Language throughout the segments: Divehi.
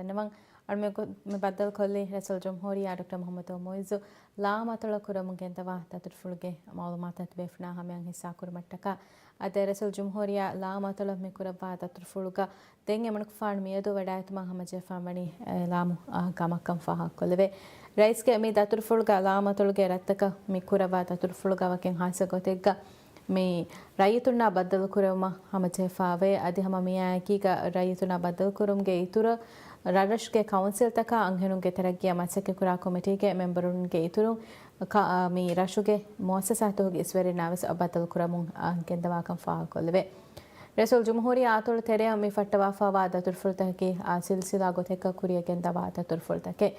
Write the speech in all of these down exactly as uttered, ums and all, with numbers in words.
ދެންނެވަން. އަޅުމެ މި ބައްދަލުކޮށްލީ ރައީސުލްޖުމްހޫރިއްޔާ ޑޮކްޓަރ މުޙައްމަދު މުޢިއްޒު ލާމަތޮޅަށް ކުރަމުން ގެންދަވާ ދަތުރުފުޅުގެ މަޢުލޫމާތަށް ތިބޭފުޅުންނާ ހަމަޔަށް ހިއްސާކުރުމަށްޓަކާ. އަދި ރައީސުލްޖުމްހޫރިއްޔާ ލާމަތޮޅަށް މި ކުރައްވާ ދަތުރުފުޅުގަ ދެން އެމަނިކުފާނު މިއަދު ވަޑައިގަތުމަށް ހަމަޖެހިފާވަނީ އިޢުލާމު ގަމަކަށް ފާހަގަކޮށްލެވޭ. ރައީސްގެ މި ދަތުރުފުޅުގަ ލާމަތޮޅުގެ ރަށްތަކަށް މި ކުރައްވާ ދަތުރުފުޅުގަ ވަކިން ހާއްސަ ގޮތެއްގަ މި ރައްޔިތުންނާ ބައްދަލުކުރެވުމަށް ހަމަޖެހިފާވޭ. އަދި ހަމަ މިއާއެކީގަ ރައްޔިތުންނާ ބައްދަލުކުރުމުގެ އިތުރަށް ރަށްރަށުގެ ކައުންސިލްތަކާ އަންހެނުންގެ ތަރައްގީއަށް މަސައްކަތްކުރާ ކޮމިޓީގެ މެމްބަރުންގެ އިތުރުން ކަ-، މި ރަށުގެ މުއައްސަސާތަކުގެ އިސްވެރިންނާވެސް ބައްދަލުކުރަމުން ގެންދަވާކަން ފާހަގަކޮށްލެވޭ. ރައީސުލްޖުމްހޫރިއްޔާ އަތޮޅު ތެރެއަށް މި ފައްޓަވާފާވާ ދަތުރުފުޅުތަކަކީ އާ ސިލްސިލާ ގޮތެއްގަ ކުރިއަށް ގެންދަވާ ދަތުރުފުޅުތަކެއް.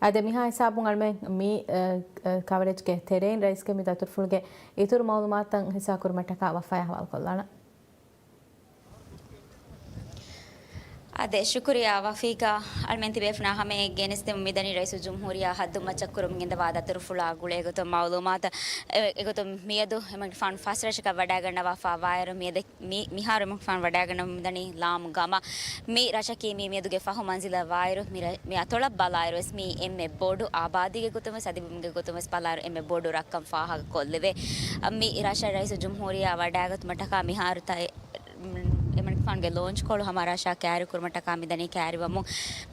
އަދި މިހާ ހިސާބުން އަޅުމެން މި، އަ، އަ، ކަވަރޭޖްގެ ތެރެއިން ރައީސްގެ މި ދަތުރުފުޅުގެ އިތުރު މަޢުލޫމާތުތައް ހިއްސާކުރުމަށްޓަކާ ވަފާޔާ ހަވާލުކޮށްލާނަން. އާދެ، ޝުކުރިއްޔާ ވަފީގާ. އަޅުމެން ތިބޭފުނާ ހަމަޔަށް ގެނެސްދެމުން މިދަނީ ރައީސުލްޖުމްހޫރިއްޔާ ހައްދުން މައްޗަށް ކުރަމުން ގެންދަވާ ދަތުރުފުޅާ ގުޅޭ ގޮތުން މަޢުލޫމާތު. އެ، އެގޮތުން މިއަދު އެމަނިކުފާނު ފަސް ރަށަކަށް ވަޑައިގަންނަވާފާވާއިރު މިއަދެ-، މި-، މިހާރު އެމަނިކުފާނު ވަޑައިގަންނަވަމުންދަނީ ލާމު ގަމަށް. މި ރަށަކީ މި މިއަދުގެ ފަހު މަންޒިލަށް ވާއިރު މި ރަ-، މި އަތޮޅަށް ބަލާއިރުވެސް މީ އެންމެ ބޮޑު އާބާދީގެ ގޮތުންވެސް އަދި ބިމުގެ ގޮތުންވެސް ބަލާއިރު އެންމެ ބޮޑު ރަށްކަން ފާހަގަކޮށްލެވޭ. މި ރަށަށް ރައީސުލްޖުމްހޫރިއްޔާ ވަޑައިގަތުމަށްޓަކާ މިހާރު ތައް-، އެމަނިކުފާނުގެ ލޯންޗްކޮޅު ހަމަ ރަށާ ކައިރިކުރުމަށްޓަކާ މިދަނީ ކައިރިވަމުން.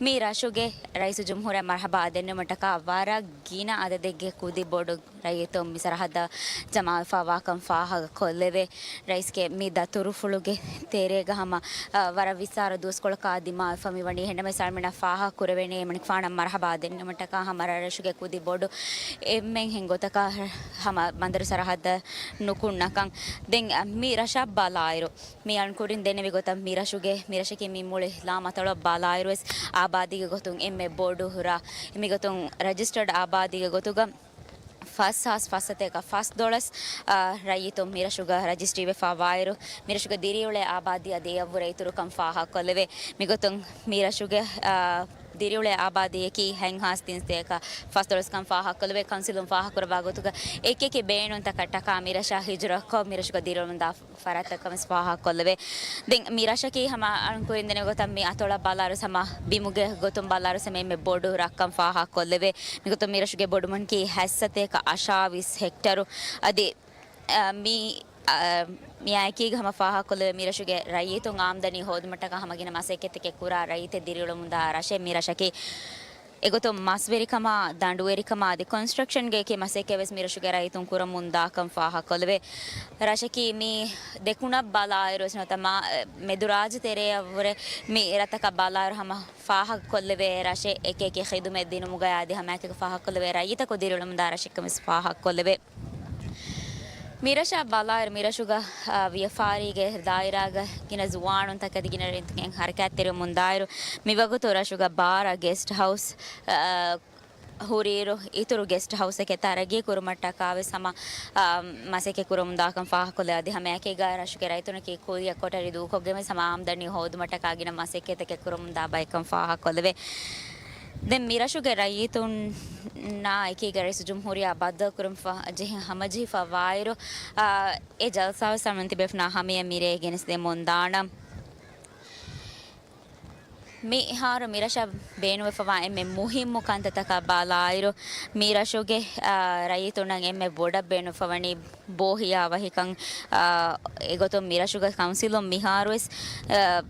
މި ރަށުގެ ރައީސުލްޖުމްހޫރިއްޔާ މަރުޙަބާ ދެންނެވުމަށްޓަކާ ވަރަށް ގިނަ އަދަދެއްގެ ކުދި ބޮޑު ރައްޔިތުން މި ސަރަހައްދަށް ޖަމާވެފާވާކަން ފާހަގަކޮށްލެވޭ. ރައީސްގެ މި ދަތުރުފުޅުގެ ތެރޭގަ ހަމަ، އަ، ވަރަށް ވިއްސާރަ ދުވަސްކޮޅަކާ ދިމާވެފަ މިވަނީ. އެހެންނަމަވެސް އަޅުމެންނަށް ފާހަގަކުރެވޭނީ އެމަނިކުފާނަށް މަރުޙަބާ ދެންނެވުމަށްޓަކާ ހަމަ ރަށްރަށުގެ ކުދި ބޮޑު އެންމެން ހެން ގޮތަކަށް ހަމަ ބަނދަރު ސަރަހައްދަށް ނުކުންނަކަން. ދެން، އަ، މި ރަށަށް ބަލާއިރު މި އަޅުން ކުރިން ދެންނެވި ގޮތަށް މި ރަށުގެ، މި ރަށަކީ މި މުޅި ލާމަތޮޅަށް ބަލާއިރުވެސް އާބާދީގެ ގޮތުން އެންމެ ބޮޑު ރަށް. މިގޮތުން ރަޖިސްޓަރޑް އާބާދީގެ ގޮތުގަ ފަސް ހާސް ފަސްސަތޭކަ ފަސް ދޮޅަސް، އާ، ރައްޔިތުން މި ރަށުގަ ރަޖިސްޓްރީވެފަ ވާއިރު، މި ރަށުގެ ދިރިއުޅޭ އާބާދީ އަދި އެއަށްވުރެ އިތުރުކަން ފާހަގަކޮށްލެވޭ. މިގޮތުން މި ރަށުގެ، އާ، ދިރިއުޅޭ އާބާދީއަކީ ހަތް ހާސް ތިންސަތޭކަ ފަސް ދޮޅަސްކަން ފާހަގަކޮށްލެވޭ. ކައުންސިލުން ފާހަގަކުރައްވާ ގޮތުގަ އެކިއެކި ބޭނުންތަކަށްޓަކާ މި ރަށަށް ހިޖުރަކޮށް، މި ރަށުގަ ދިރިއުޅެމުންދާ ފަރާތްތައް ކަމަސް ފާހަގަކޮށްލެވޭ. ދެން މި ރަށަކީ ހަމަ އަޅުން ކުރިން ދެނެ ގޮތަށް މި އަތޮޅަށް ބަލާއިރު ހަމަ ބިމުގެ ގޮތުން ބަލާއިރު ހަމަ އެންމެ ބޮޑު ރަށްކަން ފާހަގަކޮށްލެވޭ. މިގޮތުން މި ރަށުގެ ބޮޑުމިންކީ ހަތްސަތޭކަ އަށާވީސް ހެކްޓަރު. އަދި، އަ، މި، އަ، މިއާއެކީގަ ހަމަ ފާހަގަކޮށްލެވޭ މި ރަށުގެ ރައްޔިތުން އާމްދަނީ ހޯދުމަށްޓަކާ ހަމަ ގިނަ މަސައްކަތްތަކެއް ކުރާ ރައްޔިތެއް ދިރިއުޅެމުންދާ ރަށެއް މި ރަށަކީ. އެގޮތުން މަސްވެރިކަމާ، ދަނޑުވެރިކަމާ އަދި ކޮންސްޓްރަކްޝަންގެ އެކި މަސައްކަތް ވެސް މި ރަށުގެ ރައްޔިތުން ކުރަމުން ދާކަން ފާހަގަކޮށްލެވޭ. ރަށަކީ މި ދެކުނަށް ބަލާއިރު ވެސް ނުވަތަ މާ-، މެދުރާޖު ތެރެއަށްވުރެ މި ރަށްތަކަށް ބަލާއިރު ހަމަ ފާހަގަކޮށްލެވޭ ރަށެއް، އެކި އެކި ޚިދުމަތް ދިނުމުގައި އަދި ހަމައެކަނި ފާހަގަކޮށްލެވޭ ރައްޔިތަކު ދިރިއުޅެމުންދާ ރަށެއްކަން ވެސް ފާހަގަކޮށްލެވޭ. މި ރަށަށް ބަލާއިރު މި ރަށުގަ، އާ، ވިޔަފާރީގެ ދާއިރާގަ ގިނަ ޒުވާނުންތަކެތި ގިނަ ރައްޔިތުން ހަރަކާތްތެރިވަމުންދާއިރު، މިވަގުތު ރަށުގަ ބާރަ ގެސްޓް ހައުސް، އާ، ހުރިއިރު، އިތުރު ގެސްޓް ހައުސްތަކެއް ތަރައްގީ ކުރުމަށްޓަކާ ވެސް ހަމަ، އާ، މަސައްކަތް ކުރަމުން ދާކަން ފާހަގަކޮށްލެވޭ. އަދި ހަމައެކީގަ ރަށުގެ ރައްޔިތުންނަކީ ކުއްޔަށް ކޮޓަރި ދޫކޮށްގެން ވެސް ހަމަ އާމްދަނީ ހޯދުމަށްޓަކާ ގިނަ މަސައްކަތްތަކެއް ކުރަމުން ދާ ބައެއްކަން ފާހަގަކޮށްލެވޭ. ދެން މި ރަށުގެ ރައްޔިތުންނާ އެކީގަ ރައީސުލްޖުމްހޫރިއްޔާ ބައްދަލުކުރަން ފަ-، ޖެހި ހަމަޖެހިފަ ވާއިރު، އާ، އެ ޖަލްސާވެސް އަޅުމެން ތިބޭފުނާ ހަމަޔަށް މިރޭ ގެނެސްދެމުން ދާނަން. މިހާރު މި ރަށަށް ބޭނުންވެފަވާ އެންމެ މުހިއްމު ކަންތައްތަކަށް ބަލާއިރު، މި ރަށުގެ، އާ، ރައްޔިތުންނަށް އެންމެ ބޮޑަށް ބޭނުންވެފަވަނީ ބޯހިޔާ ވަހިކަން، އާ، އެގޮތުން މި ރަށުގެ ކައުންސިލުން މިހާރުވެސް، އާ،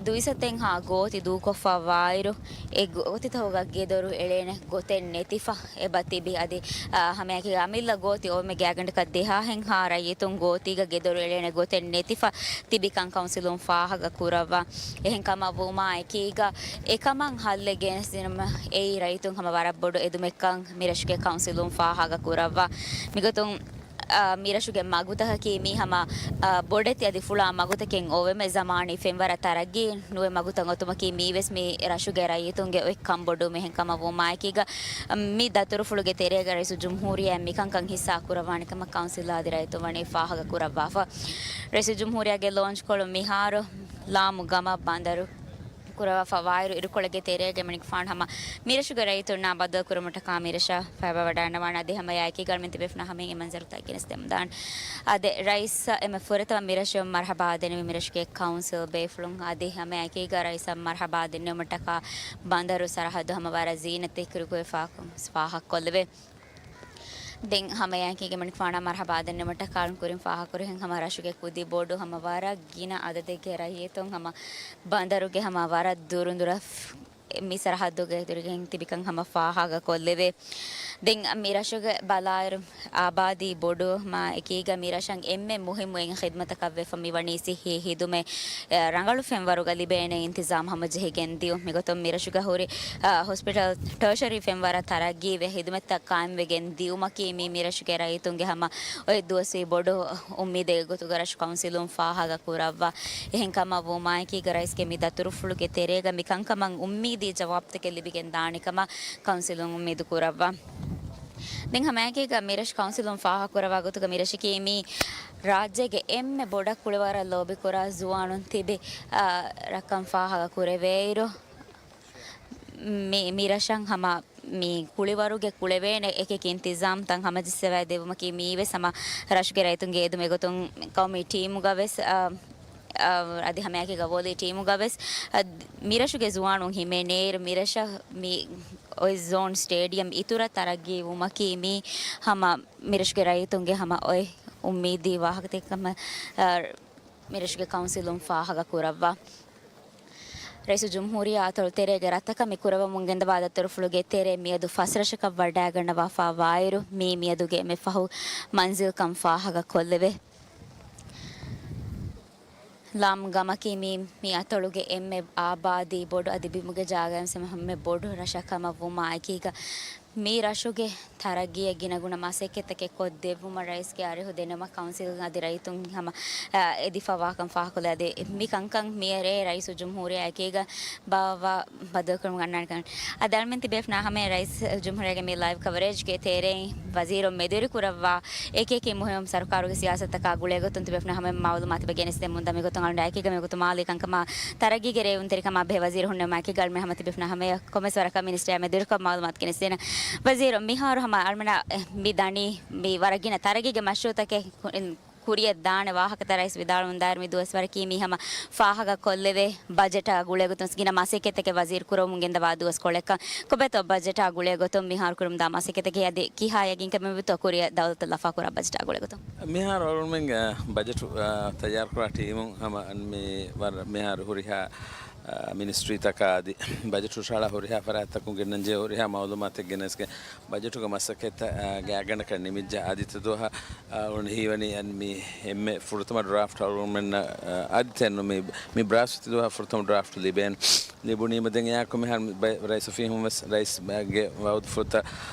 ދުއިސައްތައެއްހާ ގޯތި ދޫކޮށްފަ ވާއިރު، އެ ގޯތިތަކުގަ ގެދޮރު އެޅޭނެ ގޮތެއް ނެތިފަ އެބަ ތިބި. އަދި، އާ، ހަމައެކީ އަމިއްލަ ގޯތި އޮވެމެ ގާތްގަނޑަކަށް ދެހާހެއްހާ ރައްޔިތުން ގޯތީގަ ގެދޮރު އެޅޭނެ ގޮތެއް ނެތިފަ ތިބިކަން ކައުންސިލުން ފާހަގަ ކުރައްވާ. އެހެން ކަމަށް ވުމާ އެކީގަ، އެކަމަށް ހައްލެއް ގެނެސްދިނުމަށް އެއީ ރައްޔިތުން ހަމަ ވަރަށް ބޮޑު އެދުމެއްކަން މިރަށުގެ ކައުންސިލުން ފާހަގަ ކުރައްވާ. މިގޮތުން، އާ، މިރަށުގެ މަގުތަކަކީ މީ ހަމަ، އާ، ބޮޑެތި އަދި ފުޅާ މަގުތަކެއް އޮވެމެ ޒަމާނީ ފެންވަރަށް ތަރައްގީ ނުވެ މަގުތައް އޮތުމަކީ މީވެސް މި ރަށުގެ ރައްޔިތުންގެ އޮތް ކަންބޮޑުވުމެއް. އެހެން ކަމަށް ވުމާއެކީގަ، މި ދަތުރުފުޅުގެ ތެރޭގަ ރައީސުލްޖުމްހޫރިއްޔާ މިކަންކަން ހިއްސާ ކުރައްވާނެ ކަމަށް ކައުންސިލް އަދި ރައްޔިތުން ވަނީ ފާހަގަ ކުރައްވާފަ. ރައީސުލްޖުމްހޫރިއްޔާގެ ލޯންޗްކޮޅު މިހާރު ލާމު ގަމަށް ބަނދަރު ކުރަވާފަ ވާއިރު، އިރުކޮޅެއްގެ ތެރޭގަ މިނިކުފާނު ހަމަ މިރަށުގެ ރައްޔިތުންނާ ބައްދަލުކުރުމަށްޓަކާ މިރަށަށް ފައިބަވަޑައިގަންނަވާނެ. އަދި ހަމަ އެއާއެކީގަ އަޅުމެން ތިބޭފުޅުންނާ ހަމައިން އެ މަންޒަރުތައް ގެނެސްދެމުންދާނެ. އާދެ، ރައީސްއަށް އެންމެ ފުރަތަމަ މިރަށު މަރުޙަބާ ދެންނެވި މިރަށުގެ ކައުންސިލް ބޭފުޅުން. އަދި ހަމައެކީގަ ރައީސަށް މަރުޙަބާ ދެންނެވުމަށްޓަކާ ބަނދަރު ސަރަހައްދު ހަމަ ވަރަށް ޒީނަތްތެރިކުރި ކުރި ފާ-، ފާހަގަކޮށްލެވޭ. ދެން ހަމައެއާއެކީގަ މިނިކުފާނާ މަރުޙަބާ ދެންނެވުމަށްޓަކާ އަޅުން ކުރިން ފާހަގަކުރިހެން ހަމަ ރަށުގެ ކުދި ބޮޑު ހަމަ ވަރަށް ގިނަ އަދަދެއްގެ ރައްޔިތުން ހަމަ ބަނދަރުގެ ހަމަ ވަރަށް ދުރުންދުރަށް މި ސަރަހައްދުގެ އިތުރުގެން ތިބިކަން ހަމަ ފާހަގަކޮށްލެވޭ. ދެން މި ރަށުގެ ބަލާއިރު، އާބާދީ ބޮޑު މާ އެކީގަ މި ރަށަށް އެންމެ މުހިއްމު އެއް ޚިދްމަތަކަށް ވެފަ މިވަނީ ޞިއްޙީ ޚިދުމަތް، އެ، ރަނގަޅު ފެންވަރުގަ ލިބޭނެ އިންތިޒާމް ހަމަޖެހިގެން ދިޔުން. މިގޮތުން މި ރަށުގަ ހުރި، އަ، ހޮސްޕިޓަލް، ޓާޝަރީ ފެންވަރަށް ތަރައްގީވެ ޚިދުމަތްތައް ޤާއިމްވެގެން ދިޔުމަކީ މީ މި ރަށުގެ ރައްޔިތުންގެ ހަމަ އޮތް ދުވަސްވީ ބޮޑު އުއްމީދެއް ގޮތުގަ ރަށު ކައުންސިލުން ފާހަގަ ކުރައްވާ. އެހެންކަމަށް ވުމާއެކީގަ ރައީސްގެ މި ދަތުރުފުޅުގެ ތެރޭގަ މި ކަންކަމަށް އުއްމީދީ ޖަވާބުތަކެއް ލިބިގެން ދާނެ ކަމަށް ކައުންސިލުން އުއްމީދު ކުރައްވާ. ދެން ހަމައެކީގަ މިރަށު ކައުންސިލުން ފާހަގަކުރައްވާ ގޮތުގަ މިރަށަކީ މީ ރާއްޖޭގެ އެންމެ ބޮޑަށް ކުޅިވަރަށް ލޯބިކުރާ ޒުވާނުން ތިބި، އާ، ރަށްކަން ފާހަގަ ކުރެވޭއިރު، މި، މިރަށަށް ހަމަ މި ކުޅިވަރުގެ ކުޅެވޭނެ އެކެކި އިންތިޒާމްތައް ހަމަޖައްސަވައި ދެއްވުމަކީ މީވެސް ހަމަ ރަށުގެ ރައްޔިތުންގެ އެދުމެއް ގޮތުން ޤައުމީ ޓީމުގަވެސް، އާ، އަދި ހަމައެކީގަ ވޯލީ ޓީމުގަވެސް، އަ، މިރަށުގެ ޒުވާނުން ހިމެނޭއިރު، މިރަށަށް މި އޮތް ޒޯން ސްޓޭޑިއަމް އިތުރަށް ތަރައްގީ ވުމަކީ މީ ހަމަ މިރަށުގެ ރައްޔިތުންގެ ހަމަ އޮތް އުއްމީދީ ވާހަކަތަކެއް ކަމަށް، އަ، މިރަށުގެ ކައުންސިލުން ފާހަގަ ކުރައްވާ. ރައީސުލްޖުމްހޫރިއްޔާ އަތޮޅު ތެރޭގެ ރަށްތަކަށް މި ކުރައްވަމުން ގެންދަވާ ދަތުރުފުޅުގެ ތެރޭ މިއަދު ފަސް ރަށަކަށް ވަޑައިގަންނަވާފާ ވާއިރު، މީ މިއަދުގެ އެންމެ ފަހު މަންޒިލްކަން ފާހަގަ ކޮށްލެވޭ. ލާމް ގަމަކީ މީ، މި އަތޮޅުގެ އެންމެ އާބާދީ ބޮޑު އަދި ބިމުގެ ޖާގައިން ހަމަ އެންމެ ބޮޑު ރަށަކަށް ކަމަށް ވުމާ އެކީގަ، މި ރަށުގެ ތަރައްގީއަށް ގިނަގުނަ މަސައްކަތްތަކެއް ކޮށްދެއްވުމަށް ރައީސްގެ އަރިހު ދެނެވުމަށް ކައުންސިލް އަދި ރައްޔިތުން ހަމަ، އާ، އެދިފަ ވާކަން ފާހަގަކޮށްލައި އަދި މި ކަންކަން މިއެރޭ ރައީސުލްޖުމްހޫރިއްޔާ އެކީގަ ބާއްވާ ބަދަލުކުރަމުން އަންނާނެ ކަން. އަދި އަޅުމެން ތިބޭފުޅުންނާ ހަމައަށް ރައީސުލްޖުމްހޫރިއްޔާގެ މި ލައިވް ކަވަރޭޖްގެ ތެރެއިން ވަޒީރުން މެދުވެރިކުރައްވާ އެކި އެކި މުހިއްމު ސަރުކާރުގެ ސިޔާސަތުތަކާ ގުޅޭގޮތުން ތިބޭފުޅުންނާ ހަމަ މައުލޫމާތު ގެނެސްދެމުންދާ. މިގޮތުން އަޅުގަނޑު އެކީގަ މިވަގުތު މާލީ ކަންކަމާ ތަރައްގީގެ ރޭވުންތެރިކަމާ ބެހޭ ވަޒީރު ހުންނެވުމާއެކީގަ އަޅުމެން ހަމަ ތިބޭފުޅުންނާ ހަމައަށް ކޮމެސް ވަރަކަށް މިނިސްޓަރ މެދުވެރިކޮށް މައުލޫމާތު ގެނެސްދޭނަން. ވަޒީރު، މިހާރު ހަމަ އަޅުމެންނަށް މި ދަނީ މި ވަރަށް ގިނަ ތަރައްގީގެ މަޝްރޫއުތަކެއް ކުރިއަށް ދާނެ ވާހަކަތައް ރައީސް ވިދާޅުވަމުންދާއިރު، މި ދުވަސްވަރަކީ މީ ހަމަ ފާހަގަ ކޮށްލެވޭ ބަޖެޓާ ގުޅޭގޮތުން ގިނަ މަސައްކަތްތަކެއް ވަޒީރު ކުރަމުން ގެންދަވާ ދުވަސްކޮޅެއްކަން. ކޮބައިތޯ ބަޖެޓާ ގުޅޭގޮތުން މިހާރު ކުރަމުންދާ މަސައްކަތްތަކެއް އަދި ކިހާ ޔަގީންކަމެއް ވެތޯ ކުރިއަށް ދައުލަތަށް ލަފާކުރާ ބަޖެޓާ ގުޅޭގޮތުން؟ މިހާރު އަޅުމެން، އަ، ބަޖެޓު، އަ، ތައްޔާރުކުރާ ޓީމުން ހަމަ މި ވަރަށް މިހާރު ހުރިހާ، އަ، މިނިސްޓްރީތަކާ އަދި ބަޖެޓު ހުށަހަޅާ ހުރިހާ ފަރާތްތަކުން ގެންނަންޖެހޭ ހުރިހާ މައުލޫމާތެއް ގެނެސްގެން ބަޖެޓުގެ މަސައްކަތްތައް، އާ، ގާތްގަނޑަކަށް ނިމިއްޖެ. އާދިއްތަ ދުވަހަށް، އާ، އުޅުން ހީވަނީ އަން މި އެންމެ ފުރަތަމަ ޑްރާފްޓް އަޅުގަނޑުމެންނަށް، އާ، އާދިއްތަ އެންނު މި، މި ބްރާސްފަތި ދުވަހަށް ފުރަތަމަ ޑްރާފްޓް ލިބޭން. ލިބުނީމަ ދެން އެއާއެކު މިހާރު ބައި-، ރައީސް އޮފީހުން ވެސް ރައީސްގެ ވައުދުފުޅުތައް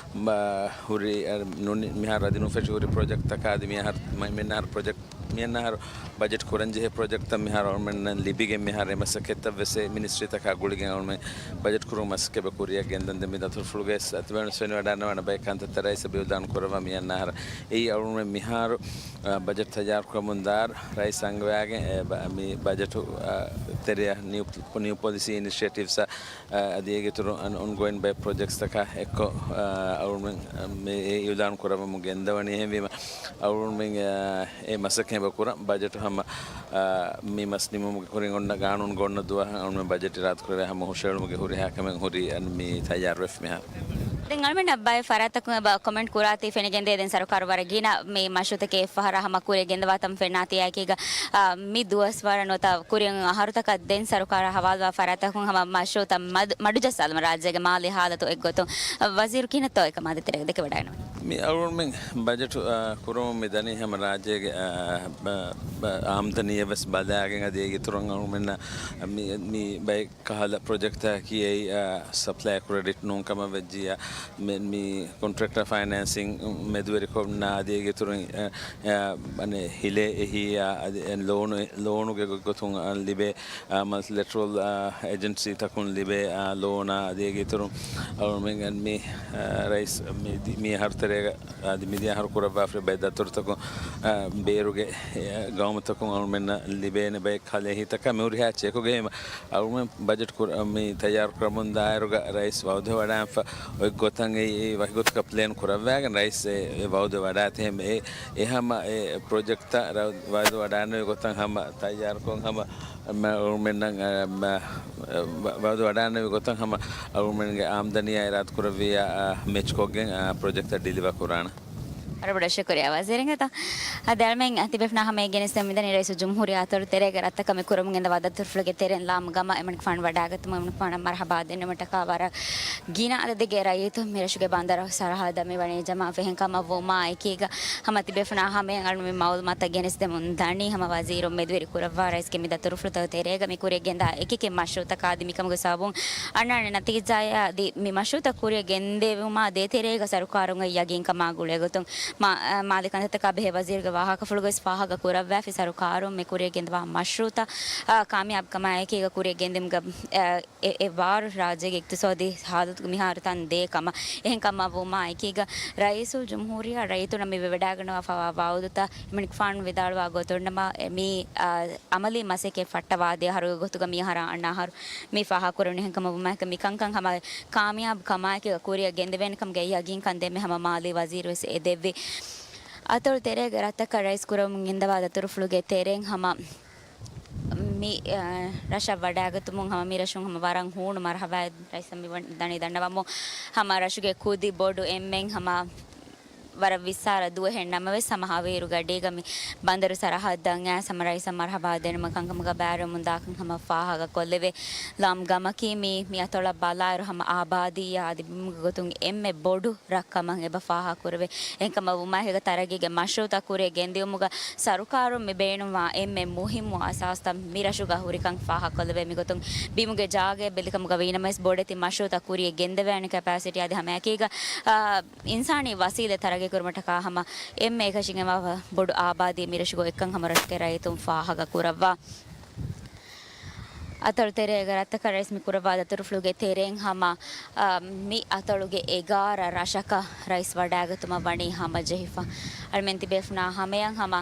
ބާ ހުރި، އާ، ނުނި-، މިހާރު އަދި ނުފެށި ހުރި ޕްރޮޖެކްޓްތަކާ އަދި މިއަހަރު، މަ-، މިންނަހަރު ޕްރޮޖެކްޓް މިއަންނަހަރު ބަޖެޓް ކުރަންޖެހޭ ޕްރޮޖެކްޓްތައް މިހާރު އަޅުމެންނަށް ލިބިގެން މިހާރު އެ މަސައްކަތްތައް ވެސް އެ މިނިސްޓްރީތަކާ ގުޅިގެން އަޅުމެން ބަޖެޓް ކުރުމަށް މަސައްކަތް ކުރިއަށް ގެންދަން. ދެން މި ދަތުރުފުޅުގައި އަތުވެސް ފެނިވަޑައިގަންނަވާނެ ބައެއް ކަންތައްތައް ރައީސް އިއުލާން ކުރައްވާ މިއަންނަހަރު. އެއީ އަޅުމެން މިހާރު، އަ، ބަޖެޓް ތައްޔާރު ކުރަމުން ދާއިރު ރައީސް އަންގަވައިގެން އެ ބަ-، މި ބަޖެޓު، އަ، ތެރެއަށް ނިއު، ނިއު ޕޮލިސީ އިނިޝިއޭޓިވްސް އަ، އަދި އޭގެ އިތުރުން އަން އޮންގޯއިން ބައެއް ޕްރޮޖެކްޓްސްތަކާ އެއްކޮށް، އަ، އަޅުމެން، އަ، މި އެ އިއުލާން ކުރައްވަމުން ގެންދަވަނީ. އެހެންވީމަ އަޅުމެން، އަ، އެ މަސައްކަތް ކުރަން ބަޖެޓު ހަމަ، އަ، މި މަސް ނިމުމުގެ ކުރިން އޮންނަ ގާނޫނުގަ އޮންނަ ދުވަހަށް އަޅުމެން ބަޖެޓް އިރާދަކުރެވޭ ހަމަ ހުށައެޅުމުގެ ހުރިހާ ކަމެއް ހުރީ އަން މި ތައްޔާރުވެފަ މިހާރު. ދެން އަޅުމެންނަށް ބައެއް ފަރާތްތަކުން އެބަ ކޮމެންޓް ކުރާތީ ފެނިގެންދޭ. ދެން ސަރުކާރު ވަރަށް ގިނަ މި މަޝްރޫއުތަކެއް އެއްފަހަރާ ހަމަ ކުރިއަށް ގެންދަވާތަން ފެންނާތީ އެއާއެކީގަ، އާ، މި ދުވަސްވަރަށް ނުވަތަ ކުރިން އަހަރުތަކަށް ދެން ސަރުކާރާ ހަވާލުވާ ފަރާތްތަކުން ހަމަ މަޝްރޫއުތައް މަދު، މަޑުޖައްސާލުމަށް ރާއްޖޭގެ މާލީ ހާލަތު އެއްގޮތުން ވަޒީރު ކިހިނެއްތޯ އެކަމާ ދޭތެރޭގަ ދެކެވަޑައިގަންނަވާ. މި އަޅުގަނޑުމެން ބަޖެޓު، އާ، ކުރަމުން މި ދަނީ ހަމަ ރާއްޖޭގެ، އާ، ބަ-، ބަ-، އާމްދަނީއަށް ވެސް ބަލާގެން އަދި އޭގެ އިތުރުން އަޅުގަނޑުމެންނަށް މި، މި ބައެއް ކަހަލަ ޕްރޮޖެކްޓްތަކަކީ އެއީ، އާ، ސަޕްލައި ކުރެޑިޓް ނޫން ކަމަށް ވެއްޖިއްޔާ، މި، މި ކޮންޓްރެކްޓަރ ފައިނޭންސިން މެދުވެރިކޮށް ނާ އަދި އޭގެ އިތުރުން، އާ، އާ، އަނެއް ހިލޭ އެހީއާ އަދި އެ ލޯނު، ލޯނުގެ ގޮތްގޮތުން، އާ، ލިބޭ، އާ، މަލްޓިލެޓްރަލް، އާ، އޭޖެންސީތަކުން ލިބޭ، އާ، ލޯނާ އަދި އޭގެ އިތުރުން އަޅުމެން މި، އާ، ރައީސް މި ދި-، މި އަހަރު ތެރޭ އަދި މިދިޔަ އަހަރު ކުރައްވާފައި ބައެއް ދަތުރުތަކުން، އަ، ބޭރުގެ، އެ، ގައުމުތަކުން އަޅުމެންނަށް ލިބޭނެ ބައެއް ކަލޭހިތަކާ މި ހުރިހާ ޗެކުގެ އަޅުމެން ބަޖެޓް ކުރ-، މި ތައްޔާރު ކުރަމުން ދާއިރުގަ ރައީސް ވައުދު ވަޑާންފަ އޮތް ގޮތަށް އެ، އެ ވަކި ގޮތަކަށް ޕްލޭން ކުރައްވާގެން ރައީސް އެ، އެ ވައުދު ވަޑާތީ އެ، އެ ހަމަ އެ ޕްރޮޖެކްޓްތައް ރަ-، ވައުދު ވަޑާނެ ގޮތަށް ހަމަ ތައްޔާރުކޮށް ހަމަ މަ-، އަޅުމެންނަށް، އަ، މަ-، ވަ-، ވައުދު ވަޑާނެ ގޮތަށް ހަމަ އަޅުމެންގެ އާމްދަނީއާ އިރާދަ ކުރެއްވިއްޔާ، އަ، މެޗްކޮށްގެން، އަ، ޕްރޮޖެކްޓްތައް ޑިލިވަ ކުރާނަ. ވަރަށް ބޮޑަށް ޝުކުރިއްޔާ ވަޒީރު އިނގޭތޯ. އަދި އަޅުމެން ތިބޭފުޅުންނާ ހަމަ ގެނެސްދެމުން މިދަނީ ރައީސުލްޖުމްހޫރިއްޔާ އަތޮޅު ތެރޭގަ ރަށްތަކަށް މި ކުރަމުން ގެންދަވާ ދަތުރުފުޅުގެ ތެރެއިން ލާމު ގަމަށް އެމަނިކުފާނު ވަޑާގަތުމަށް އެމަނިކުފާނަށް މަރުޙަބާ ދެންނެވުމަށްޓަކާ ވަރަށް ގިނަ އަދަދެއްގެ ރައްޔިތުން މިރަށުގެ ބަނދަރު ސަރަހައްދަށް މި ވަނީ ޖަމާވެ. އެހެންކަމަށް ވުމާ އެކީގަ ހަމަ ތިބޭފުޅުންނާ ހަމަޔަށް އަޅުމެން މައުލޫމާތުތައް ގެނެސްދެމުން ދަނީ ހަމަ ވަޒީރުން މެދުވެރި ކުރައްވާ ރައީސްގެ މި ދަތުރުފުޅުތަކުގެ ތެރޭގަ މި ކުރިއަށް ގެންދާ އެކި އެކި މަޝްރޫޢުތަކާ އަދި މިކަމުގެ ސަބަބުން އަންނާނެ ނަތީޖާއާ އަދި މި މަޝްރޫޢުތައް ކުރިއަށް ގެންދެވުމާ ދޭތެރޭގަ ސަރުކާރުންގެ ޔަގީންކަމާ ގުޅޭގޮތުން މާ-، މާލީ ކަންތައްތަކާ ބެހޭ ވަޒީރުގެ ވާހަކަފުޅުގައި ވެސް ފާހަގަ ކުރައްވާފި ސަރުކާރުން މި ކުރިއަށް ގެންދަވާ މަޝްރޫޢުތައް، އާ، ކާމިޔާބުކަމާއެކީގަ ކުރިއަށް ގެންދިއުމުގަ، އާ، އެ، އެ ވާރު ރާއްޖޭގެ އިޤްތިޞާދީ ހާލަތުގެ މިހާރު ތަން ދޭ ކަމަށް. އެހެންކަމަށް ވުމާ އެކީގަ ރައީސުލްޖުމްހޫރިއްޔާ ރައްޔިތުންނަށް މި ވެވަޑައިގަންނަވާފައިވާ ވައުދުތައް އެމަނިކުފާނު ވިދާޅުވާ ގޮތުންނަމަ، އެ، މި، އާ، އަމަލީ މަސައްކަތް ފައްޓަވާދޭ އަހަރުގެ ގޮތުގަ މި އަހަރާ އަންނަ އަހަރު މި ފާހަގަކުރެވުނީ. އެހެންކަމަށް ވުމާއެކީ މި ކަންކަން ހަމަ ކާމިޔާބު ކަމާއެކީގަ ކުރިއަށް ގެންދެވޭނެ ކަމުގެ ޔަގީންކަން ދޭން ހަމަ މާލީ ވަޒީރު ވެސް އެދެއްވި. އަތޮޅު ތެރޭގެ ރަށްތަކަށް ރައީސް ކުރަމުން ގެންދަވާ ދަތުރުފުޅުގެ ތެރެއިން ހަމަ މި، އަ، ރަށަށް ވަޑާގަތުމުން ހަމަ މި ރަށުން ހަމަ ވަރަށް ހޫނު މަރުޙަބާ ރައީސަށް މި ވަން-، ދަނީ ދަންނަވަމުން. ހަމަ ރަށުގެ ކުދި ބޮޑު އެންމެން ހަމަ ވަރަށް ވިއްސާރަ ދުވަހެއް ނަމަވެސް، ހަމަ ހަވީރު ގަޑީގަ މި ބަނދަރު ސަރަހައްދަށް އައިސް ހަމަ ރައީސަށް މަރުޙަބާ ދެންނެވުމަށް ކަންކަމުގަ ބައިވެރިވަމުން ދާކަން ހަމަ ފާހަގަ ކޮށްލެވޭ. ލާމް ގަމަކީ މި، މި އަތޮޅަށް ބަލާއިރު ހަމަ އާބާދީއާ އަދި ބިމުގެ ގޮތުން އެންމެ ބޮޑު ރަށްކަމަށް އެބަ ފާހަގަކުރެވޭ. އެހެންކަމަށް ވުމާއެކީގަ ތަރައްގީގެ މަޝްރޫޢުތައް ކުރިއަށް ގެންދިއުމުގަ ސަރުކާރުން މި ބޭނުންވާ އެންމެ މުހިއްމު އަސާސްތައް މި ރަށުގަ ހުރިކަން ފާހަގަކޮށްލެވޭ. މިގޮތުން ބިމުގެ ޖާގައެއް ބެލިކަމުގަ ވީނަމަވެސް ބޮޑެތި މަޝްރޫޢުތައް ކުރިއަށް ގެންދެވޭނެ ކެޕޭސިޓީ އަދި ހަމައެކީގަ، އާ، އިންސާނީ ވަސީލަތް ތަރައްގީ ކުރުމަށްޓަކާ ހަމަ އެންމެ އެކަށީގެންވާ ބޮޑު އާބާދީ މިރަށުގަ އޮތްކަން ހަމަ ރަށުގެ ރައްޔިތުން ފާހަގަ ކުރައްވާ. އަތޮޅު ތެރޭގެ ރަށްތަކަށް ރައީސް މި ކުރައްވާ ދަތުރުފުޅުގެ ތެރެއިން ހަމަ، އާ، މި އަތޮޅުގެ އެގާރަ ރަށަކަށް ރައީސް ވަޑާގަތުމަށް ވަނީ ހަމަޖެހިފަ. އަޅުމެން ތިބޭފުނާ ހަމަޔަށް ހަމަ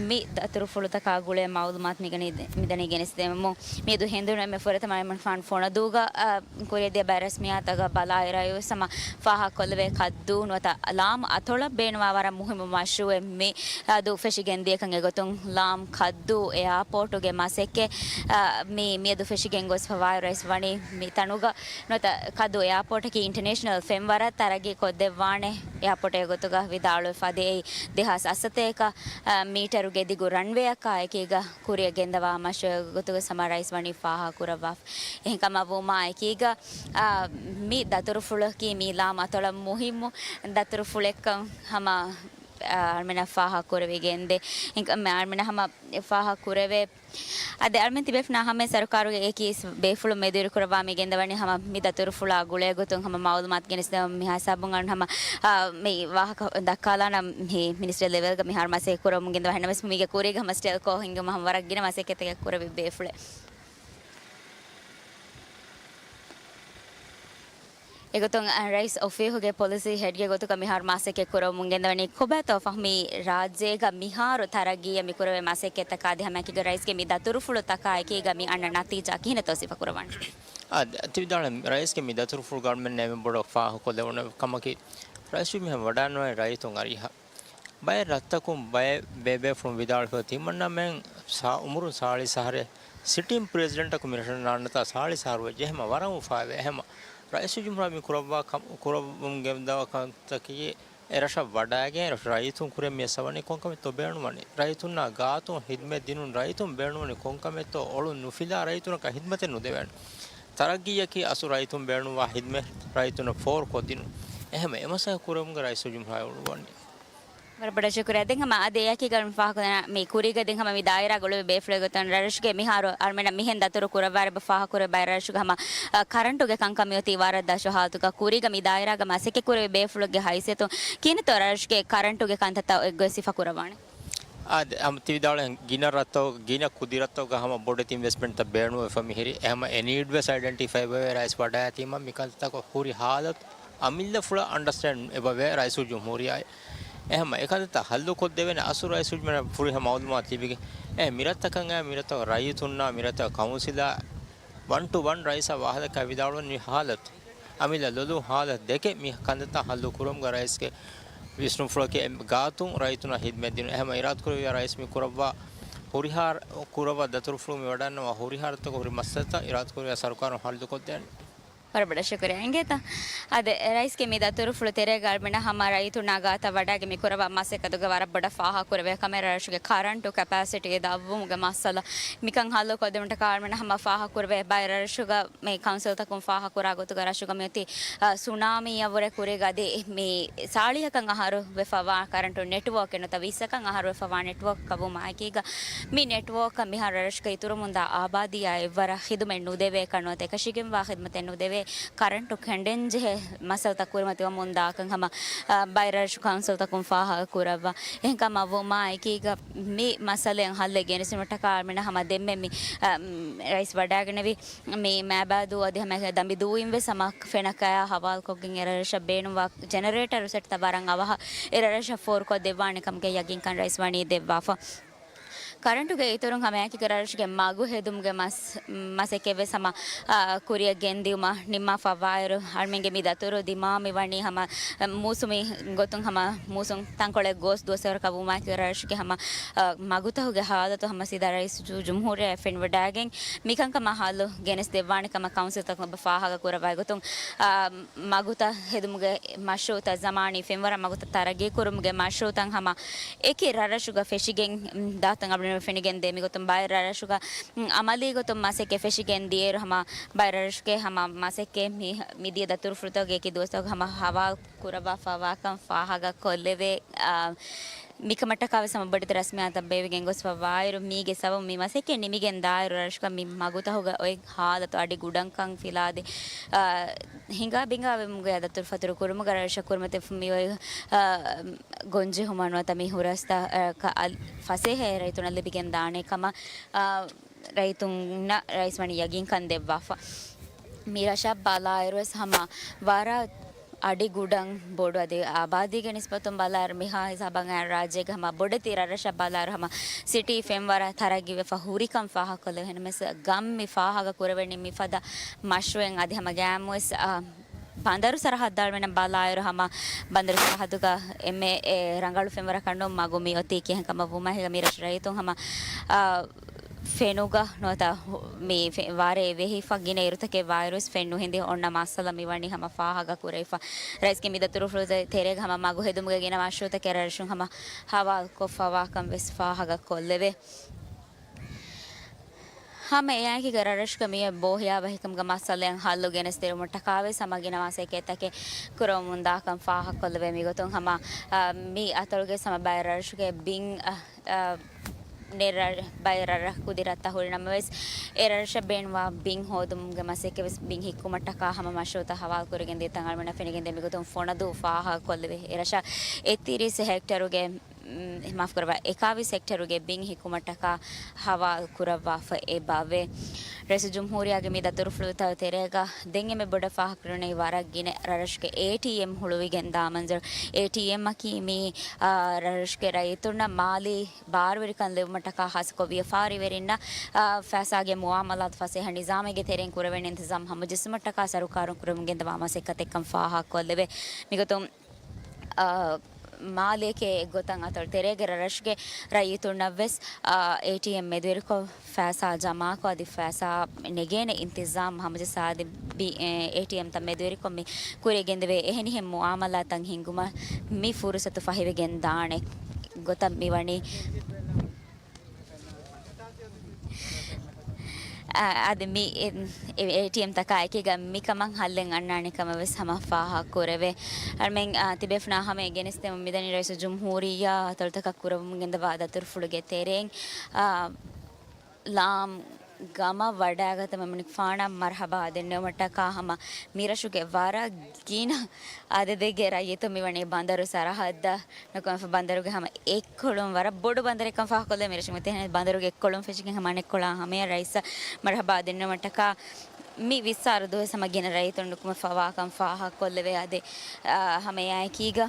މި ދަތުރުފުޅުތަކާ ގުޅޭ މައުލޫމާތު މިގަނީ-، މިދަނީ ގެނެސްދެމުން. މިއަދު ހެނދުނު އެންމެ ފުރަތަމަ އެމަނިކުފާނު ފޮނަދޫގަ، އާ، ކުރިއަށްދިޔަ ބައެއް ރަސްމިއްޔާތުތަކަށް ބަލާއިރު ވެސް ހަމަ ފާހަގަކޮށްލެވޭ ކައްދޫ ނުވަތަ ލާމް އަތޮޅަށް ބޭނުންވާ ވަރަށް މުހިއްމު މަޝްރޫއެއް މި އަދު ފެށިގެން ދިޔަކަން. އެގޮތުން ލާމް ކައްދޫ އެއާޕޯޓުގެ މަސައްކަތް، އާ، މި މިއަދު ފެށިގެން ގޮސްފަވާއިރު ވެސް ވަނީ މި ތަނުގަ ނުވަތަ ކައްދޫ އެއާޕޯޓަކީ އިންޓަނޭޝަނަލް ފެންވަރަށް ތަރައްގީ ކޮށްދެއްވާނެ އެއާޕޯޓެއް ގޮތުގަ ވިދާޅުވެފަ އަދި އެއީ ދެހާސް އަށްސަތޭކަ، އާ، މީޓަރުގެ ދިގު ރަންވޭއަކާ އެކީގަ ކުރިއަށް ގެންދަވާ މަޝްރޫއެއް ގޮތުގަ ހަމަ ރައީސް ވަނީ ފާހަގަކުރައްވާފަ. އެހެންކަމަށް ވުމާ އެކީގަ، އާ، މި ދަތުރުފުޅަކީ މި ލާމް އަތޮޅަށް މުހިއްމު ދަތުރުފުޅެއްކަން ހަމަ، އާ، އަޅުމެންނަށް ފާހަގަކުރެވިގެންދޭ. އެހެންކަމަށް އަޅުމެންނަށް ހަމަ ފާހަގަކުރެވޭ. އަދި އަޅުމެން ތިބޭފުނާ ހަމަ ސަރުކާރުގެ އެކި ބޭފުޅުން މެދުވެރިކުރައްވާ މި ގެންދަވަނީ ހަމަ މި ދަތުރުފުޅާ ގުޅޭ ގޮތުން ހަމަ މައުލޫމާތު ގެނެސްދެމުން. މި ހިސާބުން އަޅުން ހަމަ، އާ، މި ވާހަކަ ދައްކާލާނަން މި މިނިސްޓަރ ލެވެލްގަ މިހާރު މަސައްކަތް ކުރަމުން ގެންދަވާ. އެހެންނަމަވެސް މީގެ ކުރީގަ ހަމަ ސްޓެލްކޯ ހިންގުމަށް ހަމަ ވަރަށް ގިނަ މަސައްކަތްތަކެއް ކުރެވި ބޭފުޅެއް. އެގޮތުން، އަ، ރައީސް އޮފީހުގެ ޕޮލިސީ ހެޑްގެ ގޮތުގަ މިހާރު މަސައްކަތް ކުރަމުން ގެންދަވަނީ ކޮބާތޯ ފަހުމީ ރާއްޖޭގަ މިހާރު ތަރައްގީއަށް މި ކުރެވޭ މަސައްކަތްތަކާ އަދި ހަމައެކީގަ ރައީސްގެ މި ދަތުރުފުޅުތަކާ އެކީގަ މި އަންނަ ނަތީޖާ ކިހިނެއްތޯ ސިފަކުރައްވާނެ؟ އާ، ތި ވިދާޅުވީ ރައީސްގެ މި ދަތުރުފުޅުގަ އަޅުމެންނަށް އެންމެ ބޮޑަށް ފާހަގަކޮށްލެވުނު ކަމަކީ، ރައީސް މިހެން ވަޑާނުވަނީ ރައްޔިތުން އަރިހަށް. ބައެއް ރަށްތަކުން ބައެއް ބޭބޭފުޅުން ވިދާޅުވި ތިމަންނަމެން ސާ-، އުމުރުން ސާޅީސް އަހަރެއް ސިޓިން ޕްރެޒިޑެންޓަކު މި ރަށަށް ނާންނަތާ ސާޅީސް އަހަރު ވެއްޖެ ހަމަ ވަރަށް އުފާވޭ. އެހެމަ ރައީސުލްޖުމްހޫރިއްޔާ މި ކުރައްވާ ކަމް-، ކުރައްވަމުން ގެންދަވާ ކަންތަކީ އެ ރަށަށް ވަޑައިގެން ރައްޔިތުން ކުރިއަށް މި އައްސަވަނީ ކޮންކަމެއްތޯ ބޭނުންވަނީ؟ ރައްޔިތުންނާ ގާތުން ހިދްމަތް ދިނުން، ރައްޔިތުން ބޭނުންވަނީ ކޮންކަމެއްތޯ އޮޅުން ނުފިލާ ރައްޔިތުންނަކަށް ހިދްމަތެއް ނުދެވޭނެ. ތަރައްގީއަކީ އަސްލު ރައްޔިތުން ބޭނުންވާ ހިދްމަތް ރައްޔިތުންނަށް ފޯރުކޮށްދިނުން. އެހެމަ އެ މަސައްކަތް ކުރެވުމުގެ ރައީސުލްޖުމްހޫރިއްޔާ އުޅުއްވަނީ. ވަރަށް ބޮޑަށް ޝުކުރިއްޔާ. ދެން ހަމަ އަދި އެއާއެކީގަ ފާހަގަކޮށްދޭނަން މި ކުރީގަ ދެން ހަމަ މި ދާއިރާ ގުޅުވި ބޭފުޅެއް ގޮތުން ރަށުގެ މިހާރު އަޅުމެންނަށް މިހެން ދަތުރު ކުރައްވާ އެބަ ފާހަގަކުރެވޭ ބައެއް ރަށުގެ ހަމަ، އަ، ކަރަންޓުގެ ކަންކަން މިއޮތީ ވަރަށް ދަށު ހާލަތުގަ ކުރީގަ މި ދާއިރާގަ މަސައްކަތް ކުރެވި ބޭފުޅެއްގެ ހައިސިއްޔަތުން ކިހިނެއްތޯ ރަށުގެ ކަރަންޓުގެ ކަންތައްތައް އޮތްގޮތް ސިފަ ކުރައްވާނެ؟ އާ، ދެ-، ހަމަ ތި ވިދާޅުވި ގިނަ ރަށްތައް، ގިނަ ކުދި ރަށްތަކުގަ ހަމަ ބޮޑެތި އިންވެސްޓްމަންޓްތައް ބޭނުންވެފަ މިހިރީ. އެހަމަ އެ ނީޑް ވެސް އައިޑެންޓިފައިވެވޭ ރައީސް ވަޑައިގަތީމަ މިކަންތައް ހުރި ހާލަތު އަމިއްލަފުޅަށް އަންޑަސްޓޭންޑް އެބަވޭ ރައީސުލްޖުމްހޫރިއްޔާ. އެހެން އެކަންތައްތައް ހައްލުކޮށްދެވޭނެ އަސްލު ރައީސުލްޖުމްހޫރިއްޔާ ފުރިހަމަ މައުލޫމާތު ލިބިގެން. އެ މިރަށްތަކަށް އައި މިރަށްތަކުގެ ރައްޔިތުންނާ، މިރަށްތަކުގެ ކައުންސިލާ ވަން ޓު ވަން ރައީސާ ވާހަކަ ވިދާޅުވަނީ ހާލަތު. އަމިއްލަ ލޮލު ހާލަތު ދެކެ މި ކަންތައްތައް ހައްލު ކުރުމުގަ ރައީސްގެ ވިސްނުންފުޅަކީ އެ ގާތުން ރައްޔިތުންނަށް ހިދްމަތް ދިނުން. އެހެން އިރާދަކުރެއްވިއްޔާ ރައީސް މި ކުރައްވާ ހުރިހާ ކުރައްވާ ދަތުރުފުޅު މި ވަޑަންނަވާ ހުރިހާ ރަށްތަކުގެ ހުރި މައްސަލަތައް އިރާދަކުރެއްވިއްޔާ ސަރުކާރުން ހައްލުކޮށްދޭނެ. ވަރަށް ބޮޑަށް ޝުކުރިއްޔާ އިނގޭތަ؟ އަދި ރައީސްގެ މި ދަތުރުފުޅު ތެރޭގަ އަޅުމެންނަށް ހަމަ ރައްޔިތުންނާ ގާތަށް ވަޑައިގެން މި ކުރައްވާ މަސައްކަތުގަ ވަރަށް ބޮޑަށް ފާހަގަކުރެވޭ ކަމެއް ރަށުގެ ކަރަންޓު ކެޕޭސިޓީ ދަށްވުމުގެ މައްސަލަ މިކަން ހައްލުކޮށްދެވުމަށްޓަކާ އަޅުމެންނަށް ހަމަ ފާހަގަކުރެވޭ ބައެއް ރަށުގަ މި ކައުންސިލްތަކުން ފާހަގަކުރާ ގޮތުގަ ރަށުގަ މިއޮތީ، އަ، ސުނާމީއަށްވުރެ ކުރީގަ އަދި މި ސާޅީހަކަށް އަހަރު ވެފަވާ ކަރަންޓު ނެޓްވޯކެއް ނުވަތަ ވިއްސަކަށް އަހަރު ވެފަވާ ނެޓްވޯކަކަށް ވުމާއެކީގަ މި ނެޓްވޯކަށް މިހާރު ރަށުގަ އިތުރު މުންދާ އާބާދީއާ އެއްވަރަށް ޚިދުމަތް ނުދެވޭ ކަން ނުވަތަ އެކަށީގެންވާ ޚިދުމަތެއް ނުދެވޭ ކަރަންޓު ކެނޑެންޖެހޭ މައްސަލަތައް ކުރިމަތިވަމުންދާކަން ހަމަ، އަ، ބައެއް ރަށު ކައުންސިލްތަކުން ފާހަގަކުރައްވާ. އެހެންކަމަށް ވުމާއެކީގަ މި މައްސަލައަށް ހައްލެއް ގެނެސްދިނުމަށްޓަކާ އަޅުމެންނަށް ހަމަ ދެންމެ މި، އަ، މް، ރައީސް ވަޑައިގެނެވި މި މައިބާދޫ އަދި ހަމައެކަނި ދަނބިދޫއިން ވެސް ހަމަ ފެނަކަޔާ ހަވާލުކޮށްގެން އެރަށަށް ބޭނުންވާ ޖެނެރޭޓަރު ސެޓްތައް ވަރަށް އަވަހަށް އެރަށަށް ފޯރުކޮށްދެއްވާނެ ކަމުގެ ޔަގީންކަން ރައީސް ވަނީ ދެއްވާފަ. ކަރަންޓުގެ އިތުރުން ހަމައެކީގަ ރަށުގެ މަގު ހެދުމުގެ މަސް-، މަސައްކަތްވެސް ހަމަ، އާ، ކުރިއަށް ގެންދިއުމަށް ނިންމާފަ ވާއިރު، އަޅުމެންގެ މި ދަތުރު ދިމާ މި ވަނީ ހަމަ، އަ، މޫސުމީ ގޮތުން ހަމަ މޫސުން ތަންކޮޅެއް ގޯސް ދުވަސްވަރަކަށް ވުމާއެކީ ރަށުގެ ހަމަ، އަ، މަގުތަކުގެ ހާލަތު ހަމަ ސީދާ ރައީސް ޖު-، ޖުމްހޫރިއްޔާ ފެންވަޑައިގެން މިކަންކަމަށް ހައްލު ގެނެސްދެއްވާނެ ކަމަށް ކައުންސިލްތަކުން އެބަ ފާހަގަ ކުރައްވާ ގޮތުން، އާ، މަގުތައް ހެދުމުގެ މަޝްރޫއުތައް، ޒަމާނީ ފެންވަރަށް މަގުތައް ތަރައްގީކުރުމުގެ މަޝްރޫއުތައް ހަމަ އެކި ރަށްރަށުގަ ފެށިގެން، މް، ދާތަން އަޅުގަނޑު ފެނިގެން ދޭ. މިގޮތުން ބައެއް ރަށްރަށުގަ، މް، އަމަލީ ގޮތުން މަސައްކަތް ފެށިގެން ދިޔައިރު ހަމަ ބައެއް ރަށްރަށުގެ ހަމަ މަސައްކަތް މި، މިދިޔަ ދަތުރުފުޅުތަކުގެ އެކި ދުވަސްތަކުގަ ހަމަ ހަވާލު ކުރައްވާފަވާކަން ފާހަގަކޮށްލެވޭ. އާ، މިކަމަށްޓަކާވެސް ހަމަ ބޮޑެތި ރަސްމިއްޔާތުތައް ބޭއްވިގެން ގޮސްފަ ވާއިރު، މީގެ ސަބަބު މި މަސައްކަތް ނިމިގެން ދާއިރު ރަށުގަ މި މަގުތަކުގަ އޮތް ހާލަތު އަޑި ގުޑަންކަން ފިލާދޭ، އާ، ހިނގާ ބިނގާ ވެމުގެ ދަތުރުފަތުރު ކުރުމުގަ ރަށަށް ކުރިމަތިވެފަ މި އޮތް، އާ، ގޮންޖެހުމަށް ނުވަތަ މި ހުރަސްތައް، އާ، ކަ-، އަލް-، ފަސޭހައިން ރައްޔިތުންނަށް ލިބިގެން ދާނެ ކަމަށް، އާ، ރައްޔިތުންނަށް ރައީސް ވަނީ ޔަގީންކަން ދެއްވާފަ. މި ރަށަށް ބަލާއިރުވެސް ހަމަ ވަރަށް އަޑި ގުޑަން ބޮޑު އަދި އާބާދީގެ ނިސްބަތުން ބަލާއިރު މިހާ ހިސާބަށް އައި ރާއްޖޭގެ ހަމަ ބޮޑެތި ރަށްރަށަށް ބަލާއިރު ހަމަ ސިޓީ ފެންވަރަށް ތަރައްގީވެފަ ހުރިކަން ފާހަގަކޮށްލެވޭ. އެހެންނަމަވެސް ގަން މި ފާހަގަ ކުރެވެނީ މިފަދަ މަޝްރޫއެއް އަދި ހަމަ ގައިމުވެސް، އާ، ބަނދަރު ސަރަހައްދާ އަޅުމެންނަށް ބަލާއިރު ހަމަ ބަނދަރު ސަރަހައްދުގަ އެންމެ އެ ރަނގަޅު ފެންވަރަކަށް ނޫން މަގު މި އޮތީ ކިހިނެއް ކަމަށް ވުމާ ހިނގާ މި ރަށު ރައްޔިތުން ހަމަ، އާ، ފެނުގަ ނުވަތަ ހު-، މި ފެ-، ވާރޭ ވެހިފަ ގިނަ އިރުތަކެއް ވާއިރުވެސް ފެން ނުހިނދި އޮންނަ މައްސަލަ މި ވަނީ ހަމަ ފާހަގަ ކުރެވިފަ. ރައީސްގެ މި ދަތުރުފުޅު ތެރޭގަ ހަމަ މަގު ހެދުމުގެ ގިނަ މަޝްރޫއުތަކެއް ރަށުން ހަމަ ހަވާލު ކޮށްފަވާކަން ވެސް ފާހަގަ ކޮށްލެވޭ. ހަމަ އެއާއެކީގަ ރަށްރަށުގަ މިއޮތް ބޯހިޔާވަހިކަމުގެ މައްސަލައަށް ހައްލު ގެނެސްދިނުމަށްޓަކާވެސް ހަމަ ގިނަ މަސައްކަތްތަކެއް ކުރަމުންދާކަން ފާހަގަކޮށްލެވޭ. މިގޮތުން ހަމަ، އާ، މި އަތޮޅުގެ ހަމަ ބައެއް ރަށުގެ ބިން، އާ، އާ، ނެރަ-، ބައެއް ރަށްރަށް ކުދި ރަށްތައް ހުރި ނަމަވެސް، އެ ރަށަށް ބޭނުންވާ ބިން ހޯދުމުގެ މަސައްކަތްވެސް ބިން ހިއްކުމަށްޓަކާ ހަމަ މަޝްރޫއުތައް ހަވާލުކުރިގެން ދިޔަތަން އަޅުމެންނަށް ފެނިގެންދޭ. މިގޮތުން ފޮނަދޫ ފާހަގަކޮށްލެވޭ. އެ ރަށަށް އެއްތިރީސް ހެކްޓަރުގެ މް، މާފުކުރައްވާ، އެކާވީސް ހެކްޓަރުގެ ބިން ހިއްކުމަށްޓަކާ ހަވާލު ކުރައްވާފަ އެބަވޭ. ރައީސުލްޖުމްހޫރިއްޔާގެ މި ދަތުރުފުޅުތައް ތެރޭގަ ދެން އެންމެ ބޮޑަށް ފާހަގަކުރެވުނީ ވަރަށް ގިނަ ރަށްރަށުގެ އޭޓީއެމް ހުޅުވިގެން ދާ މަންޒަރު. އޭޓީއެމްއަކީ މި، އާ، ރަށްރަށުގެ ރައްޔިތުންނަށް މާލީ ބާރުވެރިކަން ލިބުމަށްޓަކާ ހާއްސަކޮށް ވިޔަފާރިވެރިންނަށް، އާ، ފައިސާގެ މުއާމަލާތު ފަސޭހަ ނިޒާމެއްގެ ތެރެއިން ކުރެވޭނެ އިންތިޒާމް ހަމަޖެއްސުމަށްޓަކާ ސަރުކާރުން ކުރަމުން ގެންދަވާ މަސައްކަތެއްކަން ފާހަގަކޮށްލެވޭ. މިގޮތުން އާ، މާލޭގެ އެއްގޮތަށް އަތޮޅު ތެރޭގެ ރަށްރަށުގެ ރައްޔިތުންނަށްވެސް، އާ، އޭޓީއެމް މެދުވެރިކޮށް ފައިސާ ޖަމާކޮށް އަދި ފައިސާ ނެގޭނެ އިންތިޒާމް ހަމަޖައްސާ އަދި ބި-، އޭ، އޭޓީއެމްތައް މެދުވެރިކޮށް މި ކުރިއަށް ގެންދެވޭ އެހެނިހެން މުއާމަލާތައް ހިންގުމަށް މި ފުރުސަތު ފަހިވެގެން ދާނެ ގޮތަށް މިވަނީ. އަ-، އަދި މި އެ-، އެ-، އޭޓީއެމްތަކާ އެކީގަ މިކަމަށް ހައްލެއް އަންނާނެ ކަމަށް ވެސް ހަމަ ފާހަގަ ކުރެވޭ. އަޅުމެން، އަ، ތިބޭފުޅުންނާ ހަމަޔަށް ގެނެސްދެމުން މިދަނީ ރައީސުލްޖުމްހޫރިއްޔާ އަތޮޅުތަކަށް ކުރަމުން ގެންދަވާ ދަތުރުފުޅުގެ ތެރެއިން، އަ، ލާމް ގަމަށް ވަޑައިގަތުމަށް މިނިކް ފާނަށް މަރުހަބާ ދެންނެވުމަށްޓަކާ ހަމަ މިރަށުގެ ވަރަށް ގިނަ އަދަދެއްގެ ރައްޔިތުން މިވަނީ ބަނދަރު ސަރަހައްދަށް ނުކުމެފަ ބަނދަރުގެ ހަމަ އެއްކޮޅުން ވަރަށް ބޮޑު ބަނދަރެއްކަން ފާހަގަކޮށްލެވޭ. މިރަށުގެ މަތިން ބަނދަރުގެ އެއްކޮޅުން ފެށިގެން ހަމަ އަނެއްކޮޅާ ހަމަޔަށް ރައީސަށް މަރުހަބާ ދެންނެވުމަށްޓަކާ މި ވިއްސާރަ ދުވަސް ހަމަ ގިނަ ރައްޔިތުން ނުކުމެފަވާކަން ފާހަގަކޮށްލެވޭ. އަދި، އާ، ހަމަ އެއާއެކީގަ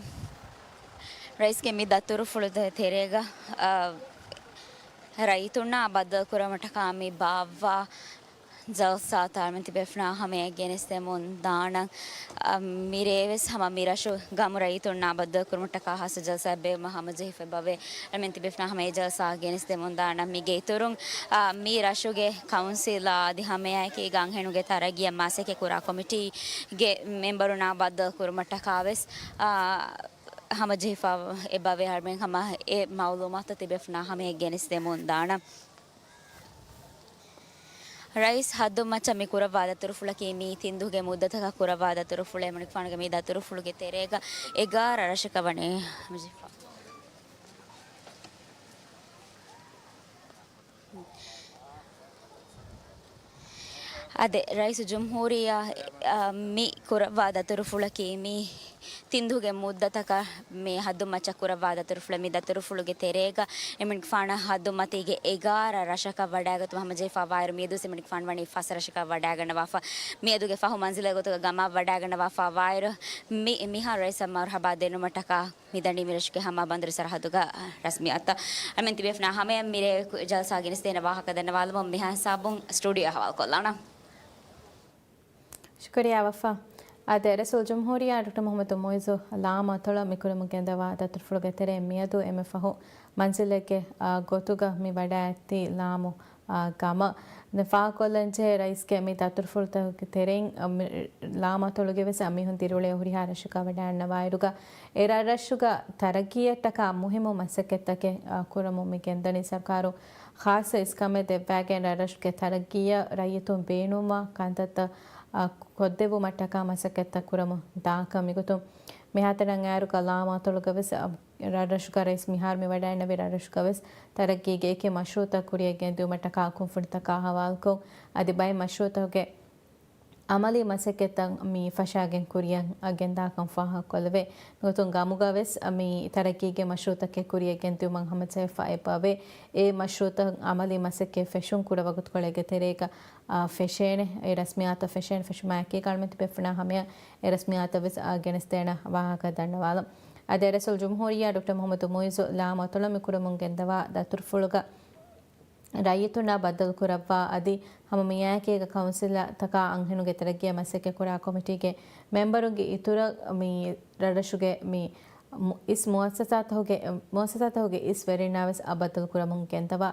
ރައީސްގެ މި ދަތުރުފުޅު ތެ-، ތެރޭގަ، އާ، ރައްޔިތުންނާ ބައްދަލުކުރުމަށްޓަކާ މި ބާއްވާ ޖަލްސާ ތާޅުމެން ތިބޭފުނާ ހަމަޔަށް ގެނެސްދެމުން ދާނަން. އަ، މިރޭވެސް ހަމަ މި ރަށު ގަމު ރައްޔިތުންނާ ބައްދަލުކުރުމަށްޓަކާ ހާއްސަ ޖަލްސާއެއް ބޭއްވުމަށް ހަމަޖެހިފަ އެބަވޭ. އަޅުމެން ތިބޭފުނާ ހަމަ އެ ޖަލްސާ ގެނެސްދެމުން ދާނަން. މީގެ އިތުރުން، އަ، މި ރަށުގެ ކައުންސިލާ އަދި ހަމައެކީގަ އަންހެނުންގެ ތަރައްގީއަށް މަސައްކަތް ކުރާ ކޮމިޓީގެ މެމްބަރުންނާ ބައްދަލުކުރުމަށްޓަކާވެސް، އަ، ހަމަޖެހިފަ އެބަވޭ. އަޅުމެން ހަމަ އެ މައުލޫމާތު ތިބޭފުނާ ހަމަޔަށް ގެނެސްދެމުން ދާނަން. ރައީސް ހައްދުން މައްޗަށް މި ކުރައްވާ ދަތުރުފުޅަކީ މީ ތިންދުހުގެ މުއްދަތަކަށް ކުރައްވާ ދަތުރުފުޅެއް. އެމަނިކުފާނުގެ މި ދަތުރުފުޅުގެ ތެރޭގަ އެގާރަ ރަށަކަށް ވަނީ ހަމަޖެހިފަ. އާދެ، ރައީސުލްޖުމްހޫރިއްޔާ، އާ، މި ކުރައްވާ ދަތުރުފުޅަކީ މީ ތިންދުހުގެ މުއްދަތަކަށް މި ހައްދުން މައްޗަށް ކުރައްވާ ދަތުރުފުޅެއް. މި ދަތުރުފުޅުގެ ތެރޭގަ އެމަނިކުފާނަށް ހައްދުން މަތީގެ އެގާރަ ރަށަކަށް ވަޑައިގަތުމަށް ހަމަޖެހިފަ ވާއިރު، މިއަދުވެސް އެމަނިކުފާނު ވަނީ ފަސް ރަށަކަށް ވަޑައިގަންނަވާފަ. މިއަދުގެ ފަހު މަންޒިލެއް ގޮތުގަ ގަމަށް ވަޑައިގަންނަވާފަ ވާއިރު، މި، މިހާރު ރައީސަށް މަރުހަބާ ދެންނެވުމަށްޓަކާ މިދަނީ މިރަށުގެ ހަމަ ބަނދުރު ސަރަހައްދުގަ ރަސްމިއްޔާތު. އަޅުމެން ތިބޭފުނާ ހަމަޔަށް މިރޭ ޖަލްސާ ގެނެސްދޭނެ ވާހަކަ ދަންނަވާލަމުން މިހާ ހިސާބުން ސްޓޫޑިއޯ އަހުވާލުކޮށްލާނަން. ޝުކުރިއްޔާ ވަފާ. އާދެ، ރައީސުލްޖުމްހޫރިއްޔާ ޑޮކްޓަރ މުޙައްމަދު މުޢިއްޒު ލާމަތޮޅަށް މިކުރަމުން ގެންދަވާ ދަތުރުފުޅުގެ ތެރެއިން މިއަދު އެންމެ ފަހު މަންޒިލެއްގެ، އާ، ގޮތުގަ މި ވަޑައިގަތީ ލާމު، އާ، ގަމަށް. ދެން ފާހަގަކޮށްލަންޖެހޭ ރައީސްގެ މި ދަތުރުފުޅުތަކުގެ ތެރެއިން، އަ، މި ލާމަތޮޅުގެ ވެސް އަ، މީހުން ދިރިއުޅޭ ހުރިހާ ރަށަކަށް ވަޑައިގަންނަވާއިރުގަ އެ ރަށްރަށުގަ ތަރައްގީއަށްޓަކާ މުހިއްމު މަސައްކަތްތަކެއް، އާ، ކުރަމުން މި ގެންދަނީ. ސަރުކާރު ޚާއްޞަ އިސްކަމެއް ދެއްވައިގެން ރަށްރަށުގެ ތަރައްގީއަށް ރައްޔިތުން ބޭނުންވާ ކަންތައްތައް، އާ، ކޮށްދެއްވުމަށްޓަކާ މަސައްކަތްތައް ކުރަމުން ދާކަން. މިގޮތުން މިހާތަނަށް އައިރުގަ ލާމަތޮޅުގަ ވެސް، އާ، ރަށްރަށުގަ ރައީސް މިހާރު މި ވަޑައިގަންނަވި ރަށްރަށުގަ ވެސް ތަރައްގީގެ އެކި މަޝްރޫޢުތައް ކުރިއަށް ގެންދިއުމަށްޓަކާ ކުންފުނިތަކާ ހަވާލުކޮށް، އަދި ބައެއް މަޝްރޫޢުތަކުގެ އަމަލީ މަސައްކަތްތައް މި ފަށާގެން ކުރިއަށް ގެންދާކަން ފާހަގަކޮށްލެވޭ. މިގޮތުން ގަމުގަ ވެސް މި ތަރައްގީގެ މަޝްރޫޢުތަކެއް ކުރިއަށް ގެންދިއުމަށް ހަމަޖެހިފަ އެބަވޭ. އެ މަޝްރޫޢުތައް އަމަލީ މަސައްކަތް ފެށުން ކުޑަ ވަގުތުކޮޅެއްގެ ތެރޭގަ، އާ، ފެށޭނެ. އެ ރަސްމިއްޔާތަށް ފެށޭނެ. ފެށުމާއެކީ އަޅުމެން ތިބޭފުނާ ހަމަޔަށް އެ ރަސްމިއްޔާތަށް ވެސް، އާ، ގެނެސްދޭނެ ވާހަކަ ދަންނަވާލަން. އަދި ރައީސުލްޖުމްހޫރިއްޔާ ޑޮކްޓަރ މުޙައްމަދު މުޢިއްޒު ލާމަތޮޅަށް މި ކުރަމުން ގެންދަވާ ދަތުރުފުޅުގަ ރައްޔިތުންނާ ބައްދަލުކުރައްވާ އަދި ހަމަ މިއާއެކީގަ ކައުންސިލްތަކާ އަންހެނުންގެ ތަރައްގީއަށް މަސައްކަތްކުރާ ކޮމިޓީގެ މެމްބަރުންގެ އިތުރަށް މި ރަށްރަށުގެ މި މު-، އިސް މުއައްސަސާތަކުގެ، މުއައްސަސާތަކުގެ އިސް ވެރިންނާ ވެސް އަ ބައްދަލުކުރަމުން ގެންދަވާ.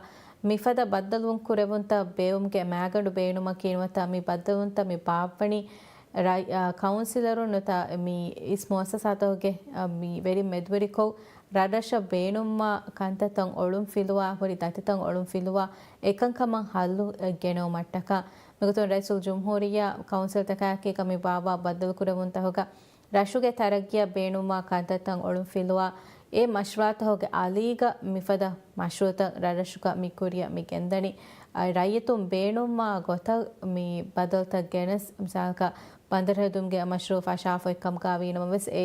މިފަދަ ބައްދަލުވުން ކުރެވުންތައް ބޭއްވުމުގެ މައިގަނޑު ބޭނުމަކީ ނުވަތަ މި ބައްދަލުވުންތައް މި ބާއްވަނީ ރައި-، އާ، ކައުންސިލަރުން ނުވަތަ މި އިސް މުއައްސަސާތަކުގެ، އާ، މި ވެރިން މެދުވެރިކޮށް، ރަށްރަށަށް ބޭނުންވާ ކަންތައްތައް އޮޅުންފިލުވާ، ހުރި ދަތިތައް އޮޅުންފިލުވާ، އެކަންކަމަށް ހައްލު ގެނެވުމަށްޓަކާ. މިގޮތުން ރައީސުލްޖުމްހޫރިއްޔާ ކައުންސިލްތަކާއެކީގަ މި ބާއްވާ ބައްދަލުކުރެވުންތަކުގަ، ރަށުގެ ތަރައްގީއަށް ބޭނުންވާ ކަންތައްތައް އޮޅުންފިލުވާ، އެ މަޝްރޫޢުތަކުގެ އަލީގަ މިފަދަ މަޝްރޫޢުތައް ރަށްރަށުގަ މި ކުރިއަށް މި ގެންދަނީ. އަ، ރައްޔިތުން ބޭނުންވާ ގޮތަށް މި ބަދަލުތައް ގެނެސް، މިސާލަކަށް، ބަނދަރު ހެދުމުގެ މަޝްރޫޢު ފަށާފައި ކަމުގަ ވީނަމަވެސް، އެ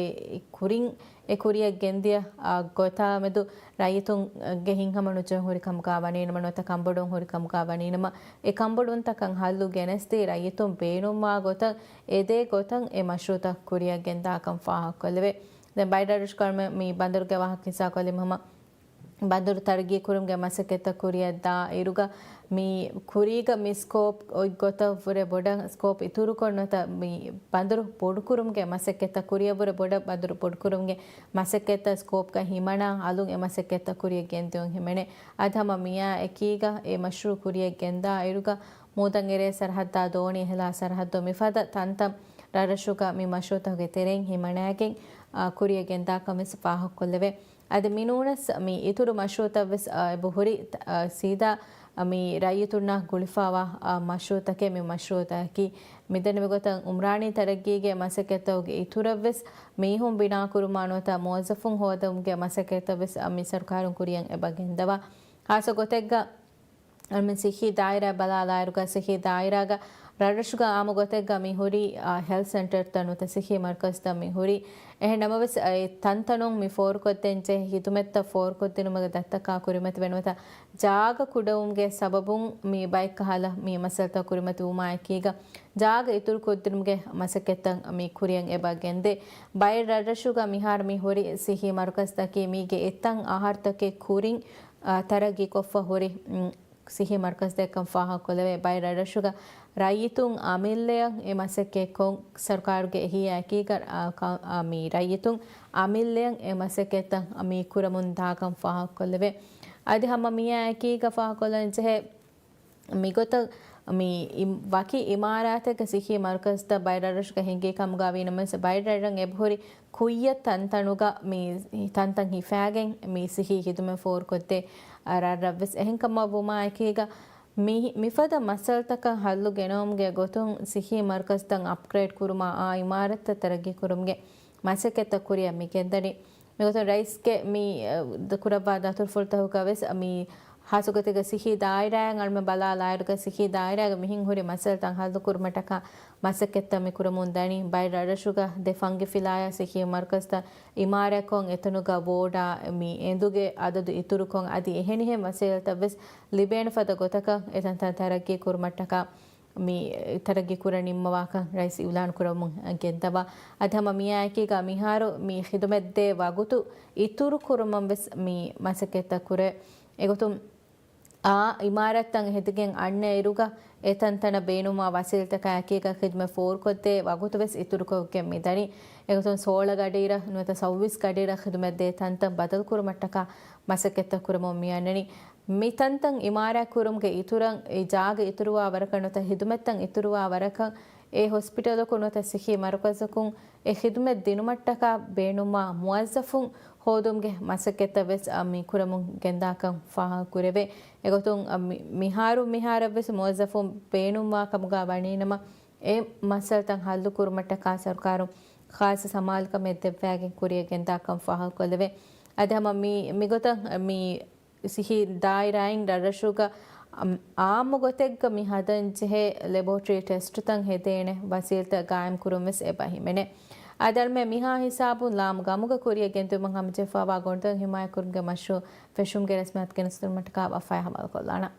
ކުރިން، އެ ކުރިއަށް ގެންދިޔަ، އާ، ގޮތާ މެދު ރައްޔިތުންގެ ހިތްހަމަ ނުޖެހުން ހުރި ކަމުގަ ވަނީނަމަ، ނުވަތަ ކަންބޮޑުވުން ހުރި ކަމުގަ ވަނީނަމަ، އެ ކަންބޮޑުވުންތަކަށް ހައްލު ގެނެސްދީ، ރައްޔިތުން ބޭނުންވާ ގޮތަށް އެދޭ ގޮތަށް އެ މަޝްރޫޢުތައް ކުރިއަށް ގެންދާކަން ފާހަގަކޮށްލެވޭ. ދެން ބައިޑަރުޝްކަރުމެ މި ބަނދަރުގެ ވާހަކަ ހިސާބު ކޮށްލީމަ ހަމަ ބަނދުރު ތަރައްގީ ކުރުމުގެ މަސައްކަތްތައް ކުރިއަށް ދާ އިރުގަ، މި ކުރީގަ މި ސްކޯޕް އޮތް ގޮތަށް ވުރެ ބޮޑަށް ސްކޯޕް އިތުރުކޮށް ނުވަތަ މި ބަނދުރު ބޮޑުކުރުމުގެ މަސައްކަތްތައް ކުރިއަށް ވުރެ ބޮޑަށް ބަނދުރު ބޮޑުކުރުމުގެ މަސައްކަތްތައް ސްކޯޕްގަ ހިމަނާ އަލުން އެ މަސައްކަތްތައް ކުރިއަށް ގެންދިޔުން ހިމެނޭ. އަދި ހަމަ މިއާ އެކީގަ އެ މަޝްރޫޢު ކުރިއަށް ގެންދާ އިރުގަ މޫދަށް އެރޭ ސަރަހައްދާ ދޯނި އެހެލާ ސަރަހައްދު މިފަދަ ތަންތަން ރަށްރަށުގަ މި މަޝްރޫޢުތަކުގެ ތެރެއިން ހިމަނައިގެން، އާ، ކުރިއަށް ގެންދާކަން ވެސް ފާހަގަކޮށްލެވޭ. އަދި މިނޫނަސް މި އިތުރު މަޝްރޫޢުތައް ވެސް، އާ، އެބަހުރި، އާ، ސީދާ، އާ، މި ރައްޔިތުންނާ ގުޅިފަވާ، އާ، މަޝްރޫޢުތަކެއް މި މަޝްރޫޢުތަކަކީ. މިދެންނެވި ގޮތަށް އުމްރާނީ ތަރައްގީގެ މަސައްކަތްތަކުގެ އިތުރަށް ވެސް މީހުން ބިނާކުރުމާ ނުވަތަ މުވައްޒަފުން ހޯދުމުގެ މަސައްކަތްތައް ވެސް، އާ، މި ސަރުކާރުން ކުރިއަށް އެބަ ގެންދަވާ. ޚާއްޞަ ގޮތެއްގަ އަޅުމެން ސިއްހީ ދާއިރާ ބަލާލާއިރުގަ، ސިއްހީ ދާއިރާގަ ރަށްރަށުގަ އާއްމު ގޮތެއްގަ މި ހުރި، އާ، ހެލްތް ސެންޓަރތައް ނުވަތަ ސިއްހީ މަރުކަޒްތައް މި ހުރި. އެހެން ނަމަވެސް، އާ، އެ ތަންތަނުން މި ފޯރުކޮށްދޭންޖެހޭ ހިދުމަތްތައް ފޯރުކޮށްދިނުމުގެ ދަތްތަކާ ކުރިމަތިވެ ނުވަތަ ޖާގަ ކުޑަވުމުގެ ސަބަބުން މި ބައެއް ކަހަލަ މި މައްސަލަތައް ކުރިމަތިވުމާ އެކީގަ، ޖާގަ އިތުރުކޮށްދިނުމުގެ މަސައްކަތްތައް މި ކުރިއަށް އެބަ ގެންދޭ. ބައެއް ރަށްރަށުގަ މިހާރު މި ހުރި ސިއްހީ މަރުކަޒްތަކީ މީގެ އެތައް އަހަރުތަކެއް ކުރިން، އާ، ތަރައްގީކޮށްފަ ހުރި، މް، ސިއްހީ މަރުކަޒްތަކެއްކަން ފާހަގަކޮށްލެވޭ. ބައެއް ރަށްރަށުގަ ރައްޔިތުން އަމިއްލަޔަށް އެ މަސައްކަތްކޮށް، ސަރުކާރުގެ އެހީއާ އެކީގަ، އާ، ކަ-، އާ، މި ރައްޔިތުން އަމިއްލަޔަށް އެ މަސައްކަތްތައް މި ކުރަމުން ދާކަން ފާހަގަކޮށްލެވޭ. އަދި ހަމަ މިއާ އެކީގަ ފާހަގަކޮށްލަން ޖެހޭ، މިގޮތަށް މި އި-، ވަކި އިމާރާތެއްގެ ސިއްހީ މަރުކަޒްތައް ބައެއް ރަށްރަށުގަ ހިނގި ކަމުގަ ވީނަމަވެސް، ބައެއް ރަށްރަށް އެބަހުރި ކުއްޔަށް ތަންތަނުގަ މި ތަންތަން ހިފާގެން މި ސިއްހީ ހިދުމަތް ފޯރުކޮށްދޭ ރަށްރަށްވެސް އެހެންކަމަށް ވުމާ އެކީގަ، މި-، މިފަދަ މައްސަލަތަކަށް ހައްލު ގެނައުމުގެ ގޮތުން ސިއްހީ މަރުކަޒްތައް އަޕްގްރޭޑް ކުރުމާ، އާ އިމާރާތްތައް ތަރައްގީ ކުރުމުގެ މަސައްކަތްތައް ކުރިއަށް މި ގެންދަނީ. މިގޮތުން ރައީސްގެ މި، އަ، ދަ-، ކުރައްވާ ދަތުރުފުޅުތަކުގަ ވެސް މި ހާއްސަގޮތެއްގަ ސިއްހީ ދާއިރާއިން އަޅުމެން ބަލާލާއިރުގަ ސިއްހީ ދާއިރާގަ މިހެން ހުރި މައްސަލަތައް ހައްލުކުރުމަށްޓަކާ މަސައްކަތްތައް މި ކުރަމުން ދަނީ. ބައެއް ރަށްރަށުގަ ދެ ފަންގި ފިލާޔާ ސިއްހީ މަރުކަޒްތައް އިމާރާތްކޮށް، އެތަނުގަ ވޯޑާ މި އެނދުގެ އަދަދު އިތުރުކޮށް، އަދި އެހެނިހެން ވަސީލަތައް ވެސް ލިބޭނެ ފަދަ ގޮތަކަށް އެތަންތަން ތަރައްގީ ކުރުމަށްޓަކާ މި ތަރައްގީ ކުރަން ނިންމަވާކަން ރައީސް އިއުލާން ކުރަމުން ގެންދަވާ. އަދި ހަމަ މިއާއެކީގަ މިހާރު މި ޚިދުމަތްދޭ ވަގުތު އިތުރު ކުރުމަށް ވެސް މި މަސައްކަތްތައް ކުރޭ. އެގޮތުން އާ އިމާރާތްތައް ހެދިގެން އަންނަ އިރުގަ އެތަންތަނަށް ބޭނުންވާ ވަސީލަތަކާ އެކީގަ ޚިދުމަތް ފޯރުކޮށްދޭ ވަގުތު ވެސް އިތުރުކޮށްގެން މިދަނީ. އެގޮތުން ސޯޅަ ގަޑިއިރަށް ނުވަތަ ސައުވީސް ގަޑިއިރަށް ޚިދުމަތްދޭ ތަންތަން ބަދަލުކުރުމަށްޓަކާ މަސައްކަތްތައް ކުރަމުން މިއަންނަނީ. މި ތަންތަން އިމާރާތް ކުރުމުގެ އިތުރަށް، އެ ޖާގަ އިތުރުވާ ވަރަކަށް ނުވަތަ ހިދުމަތްތައް އިތުރުވާ ވަރަކަށް، އެ ހޮސްޕިޓަލަކުން ނުވަތަ ސިއްހީ މަރުކަޒަކުން އެ ޚިދުމަތް ދިނުމަށްޓަކާ ބޭނުންވާ މުވައްޒަފުން ހޯދުމުގެ މަސައްކަތްތައް ވެސް، އަ، މި ކުރަމުން ގެންދާކަން ފާހަގަކުރެވޭ. އެގޮތުން، އަ، މި-، މިހާރު މިހާރަށް ވެސް މުވައްޒަފުން ބޭނުންވާ ކަމުގަ ވަނީނަމަ، އެ މައްސަލަތައް ހައްލުކުރުމަށްޓަކާ ސަރުކާރުން ޚާއްޞަ ސަމާލުކަމެއް ދެއްވާގެން ކުރިއަށް ގެންދާކަން ފާހަގަކޮށްލެވޭ. އަދި ހަމަ މި-، މިގޮތަށް މި ސިއްހީ ދާއިރާއިން ރަށްރަށުގަ އަމް-، އާއްމު ގޮތެއްގަ މި ހަދަން ޖެހޭ ލެބޯޓްރީ ޓެސްޓުތައް ހެދޭނެ ވަސީލަތައް ގާއިމް ކުރުން ވެސް އެބަ ހިމެނޭ. އަދި އަޅުމެން މިހާ ހިސާބުން ލާމު ގަމުގަ ކުރިއަށް ގެންދިއުމަށް ހަމަޖެހިފައިވާ ގޮނޑުދޮށް ހިމާޔަތްކުރުމުގެ މަޝްރޫއު ފެށުމުގެ ރަސްމިއްޔާތު ގެނެސްދިނުމަށްޓަކާ ވަފާއާ ހަވާލުކޮށްލާނަން.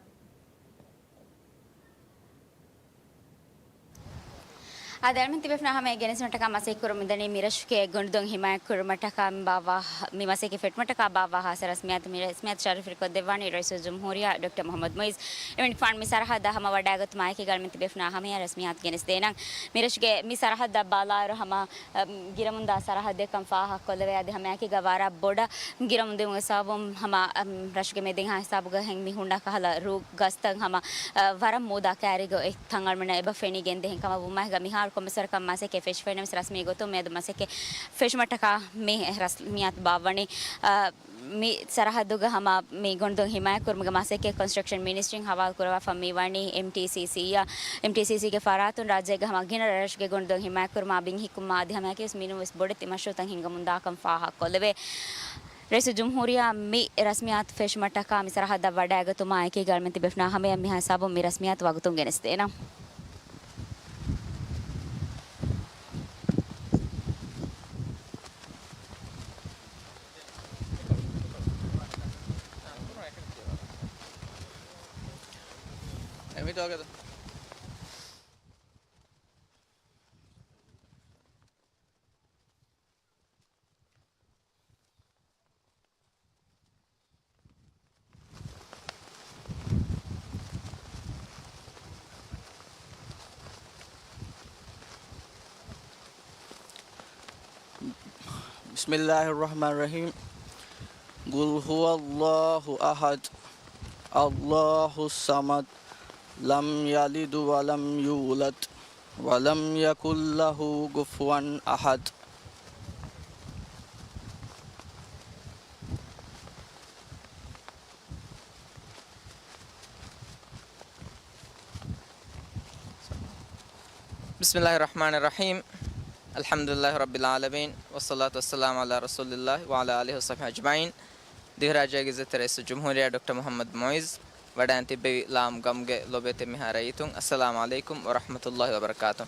އާދެ، އަޅުމެން ތިބޭފުޅުންނާ ހަމަޔަށް ގެނެސްދިނުމަށްޓަކާ މަސައްކަތް ކުރަމުންދަނީ މިރަށުގެ ގޮނޑުދޮށް ހިމާޔަތް ކުރުމަށްޓަކާ ބާއްވާ، މި މަސައްކަތް ފެށުމަށްޓަކާ ބާއްވާ ހާއްސަ ރަސްމިއްޔާތު، މި ރަސްމިއްޔާތު ޝަރަފުވެރިކޮށްދެއްވާނީ ރައީސުލްޖުމްހޫރިއްޔާ ޑޮކްޓަރ މުޙައްމަދު މުޢިއްޒު. އެމަނިކުފާނު މި ސަރަހައްދަށް ހަމަވަޑައިގަތުމާއެކީގަ އަޅުމެން ތިބޭފުޅުންނާ ހަމަޔަށް ރަސްމިއްޔާތު ގެނެސްދޭނަން. މިރަށުގެ މި ސަރަހައްދަށް ބަލާއިރު ހަމަ އަ، ގިރަމުންދާ ސަރަހައްދެއްކަން ފާހަގަކޮށްލެވޭ. އަދި ހަމައެކީގަ ވަރަށް ބޮޑަށް ގިރަމުންދިއުމުގެ ސަބަބުން ހަމަ، އަ، ރަށުގެ މެދެއްހާ ހިސާބުގަ ހެން މި ހުންނަ ކަހަލަ ރޫ ގަސްތައް ހަމަ، އަ، ވަރަށް މޫދާ ކައިރީގަ އޮތް ތަން އަޅުމެންނަށް އެބަ ފެނިގެން ދޭ. ހެންކަމަށް ވުމާހިގަ މިހާރު ކޮންމެސް ވަރަކަށް މަސައްކަތް ފެށިފައިނަމަވެސް ރަސްމީ ގޮތުން މިއަދު މަސައްކަތް ފެށުމަށްޓަކާ މި ރަސްމިއްޔާތު ބާއްވަނީ. އަ، މި ސަރަހައްދުގަ ހަމަ މި ގޮނޑުދޮށް ހިމާޔަތްކުރުމުގެ މަސައްކަތް ކޮންސްޓްރަކްޝަން މިނިސްޓްރީން ހަވާލުކުރައްވާފަ މިވަނީ އެމްޓީސީސީއަށް. އެމްޓީސީސީގެ ފަރާތުން ރާއްޖޭގަ ހަމަ ގިނަ ރަށްރަށުގެ ގޮނޑުދޮށް ހިމާޔަތްކުރުމާ ބިން ހިއްކުމާ އަދި ހަމައެކީވެސް މިނޫންވެސް ބޮޑެތި މަޝްރޫއުތައް ހިންގަމުންދާކަން ފާހަގަކޮށްލެވޭ. ރައީސުލްޖުމްހޫރިއްޔާ މި ރަސްމިއްޔާތު ފެށުމަށްޓަކާ މި ސަރަހައްދަށް ވަޑައިގަތުމާއެކީގަ އަޅުމެން ތިބޭފުޅުންނާ ހަމަޔަށް މިހާ ހިސާބުން މި ރަސްމިއްޔާތު ވަގުތުން ގެނެސްދޭނަން. بسم الله الرحمن الرحيم. قل هو الله أحد، الله الصمد، لم يلد ولم يولد، ولم يكن له كفوا أحد. بسم الله الرحمن الرحيم. الحمد لله رب العالمين، والصلاة والسلام على رسول الله وعلى آله وصحبه أجمعين. ދިވެހިރާއްޖޭގެ އިއްޒަތްތެރި ރައީސުލްޖުމްހޫރިއްޔާ ޑޮކްޓަރ މުޙައްމަދު މުޢިއްޒު ވަޑައިން ތިއްބެވި ލާމް ގަމުގެ ލޮބުވެތި މިހާ ރައްޔިތުން، އައްސަލާމު ޢަލައިކުމް ވަރަޙްމަތުﷲި ވަބަރަކާތު.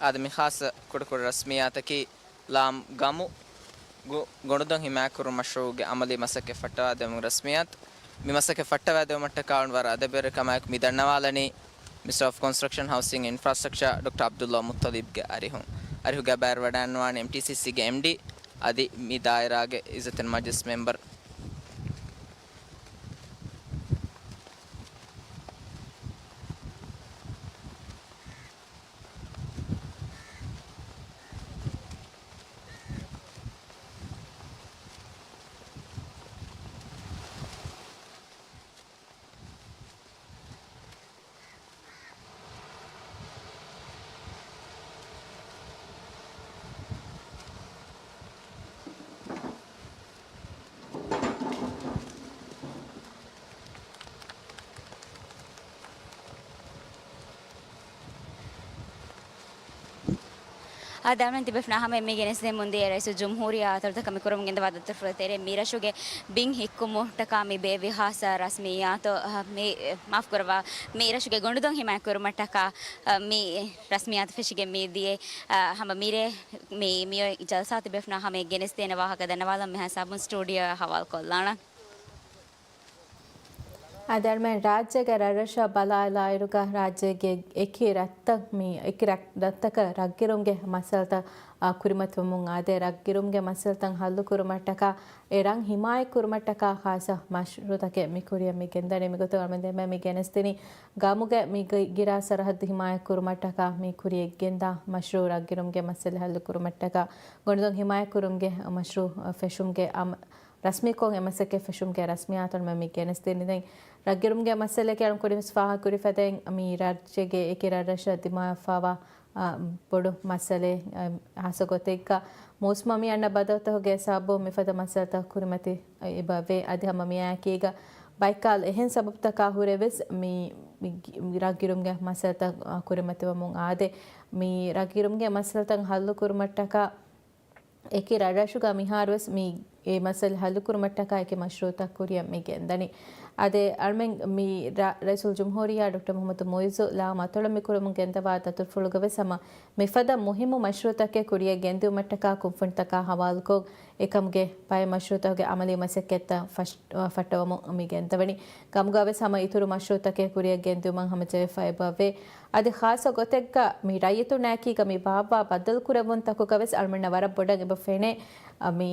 އާދެ، މި ޚާއްޞަ ކުޑަކުޑަ ރަސްމިއްޔާތަކީ ލާމް ގަމު ގު-، ގޮނޑުދޮން ހިމާޔަތްކުރުން މަޝްރޫޢުގެ ޢަމަލީ މަސައްކަތް ފައްޓަވާދެމުގެ ރަސްމިއްޔާތު. މި މަސައްކަތް ފައްޓަވާދެވުމަށްޓަކާ ވަރަށް އަދަބުވެރިކަމާއެކު މި ދަންނަވާލަނީ މިނިސްޓަރ އޮފް ކޮންސްޓްރަކްޝަން، ހައުސިން އެންޑް އިންފްރާސްޓްރަކްޗާ ޑޮކްޓަރ ޢަބްދުﷲ މުއްޠަލިބްގެ އަރިހުން. އަރިހުގެ ބައިވެރިވަޑައިންނަވާނީ އެމްޓީސީސީގެ އެމްޑީ އަދި މި ދާއިރާގެ އިއްޒަތްތެރި މަޖިލިސް މެމްބަރު. އާދެ، އަޅުގަނޑު ތިބެފުނާ ހަމަ މި ގެނެސްދޭ މުންދިޔަ ރައީސުލްޖުމްހޫރިއްޔާ އަތޮޅުތަކަށް މި ކުރަމުން ގެންދަވާ ދަތުރުފުޅު ތެރޭ މި ރަށުގެ ބިން ހިއްކުމަށްޓަކާ މި ބޭއްވި ޚާއްޞަ ރަސްމިއްޔާތު، އަ، މި، މާފު ކުރައްވާ، މި ރަށުގެ ގޮނޑުދޮން ހިމާޔަތް ކުރުމަށްޓަކާ، އަ، މި ރަސްމިއްޔާތު ފެށިގެން މިދިޔަ، އަ، ހަމަ މިރޭ މި، މިއޮތް ޖަލްސާ ތިބެފުނާ ހަމަ ގެނެސްދޭނެ ވާހަކަ ދަންނަވާލަން މިހާ ސާބުން ސްޓޫޑިއޯއަށް ހަވާލުކޮށްލާނަން. އަދި އަޅުމެން ރާއްޖޭގެ ރަށްރަށަށް ބަލާލާއިރުގަ ރާއްޖޭގެ އެކި ރަށްތައް މި އެކި ރަށް-، ރަށްތަކަށް ރަށްގިރުމުގެ މައްސަލަތައް، އާ، ކުރިމަތިވަމުން އާދޭ، ރަށްގިރުމުގެ މައްސަލަތައް ހައްލު ކުރުމަށްޓަކާ، އެ ރަށް ހިމާޔަތް ކުރުމަށްޓަކާ ޚާއްޞަ މަޝްރޫޢުތަކެއް މި ކުރިއަށް މި ގެންދަނީ. މިގޮތުން އަޅުމެން ދެންމެ މި ގެނެސްދިނީ ގަމުގެ މި ގި-، ގިރާ ސަރަހައްދު ހިމާޔަތް ކުރުމަށްޓަކާ މި ކުރިޔަށް ގެންދާ މަޝްރޫޢު، ރަށްގިރުމުގެ މައްސަލަ ހައްލު ކުރުމަށްޓަކާ ގޮނޑުދޮން ހިމާޔަތް ކުރުމުގެ މަޝްރޫޢު ފެށުމުގެ އަމަ-، ރަސްމީކޮށް އެ މަސައްކަތް ފެށުމުގެ ރަސްމިއްޔާތު އަޅުމެން މި ގެނެސްދިނީ. ދެން ރަށްގިރުމުގެ މައްސަލައަކީ އަޅުން ކުރިންވެސް ފާހަގަކުރި ފަދައިން މި ރާއްޖޭގެ އެކި ރަށްރަށަށް ދިމާވެފަވާ، އާ، ބޮޑު މައްސަލައެއް. އާ، ހާއްސަ ގޮތެއްގަ މޫސުމަށް މި އަންނަ ބަދަލުތަކުގެ ސަބަބުން މިފަދަ މައްސަލަތައް ކުރިމަތި އެބަ ވޭ. އަދި ހަމަ މިއާއެކީގަ ބައިކާލް އެހެން ސަބަބުތަކާ ހުރެވެސް މި، މި ގި-، މި ރަށްގިރުމުގެ މައްސަލަތައް، އާ، ކުރިމަތިވަމުން އާދޭ. މި ރަށްގިރުމުގެ މައްސަލަތައް ހައްލު ކުރުމަށްޓަކާ އެކި ރަށްރަށުގަ މިހާރުވެސް މި އެ މައްސަލަ ހައްލުކުރުމަށްޓަކާ އެކި މަޝްރޫޢުތައް ކުރިއަށް މި ގެންދަނީ. އާދެ، އަޅުމެން މި ރަ-، ރައީސުލްޖުމްހޫރިއްޔާ ޑޮކްޓަރ މުޙައްމަދު މުޢިއްޒު ލާމް އަތޮޅަށް މި ކުރަމުން ގެންދަވާ ދަތުރުފުޅުގަވެސް ހަމަ މިފަދަ މުހިއްމު މަޝްރޫޢުތަކެއް ކުރިއަށް ގެންދިއުމަށްޓަކާ ކުންފުނިތަކާ ހަވާލުކޮށް، އެކަމުގެ ބައެއް މަޝްރޫޢުތަކުގެ އަމަލީ މަސައްކަތްތައް ފަށް-، ފައްޓަވަމުން މި ގެންދަވަނީ. ގަމުގަވެސް ހަމަ އިތުރު މަޝްރޫޢުތަކެއް ކުރިއަށް ގެންދިއުމަށް ހަމަޖެހިފަ އެބަވޭ. އަދި ޚާއްޞަ ގޮތެއްގަ މި ރައްޔިތުންނާއެކީގަ މި ބާއްވާ ބައްދަލުކުރެވުންތަކުގަވެސް އަޅުމެންނަށް ވަރަށް ބޮޑަށް އެބަ ފެނޭ، އަ، މި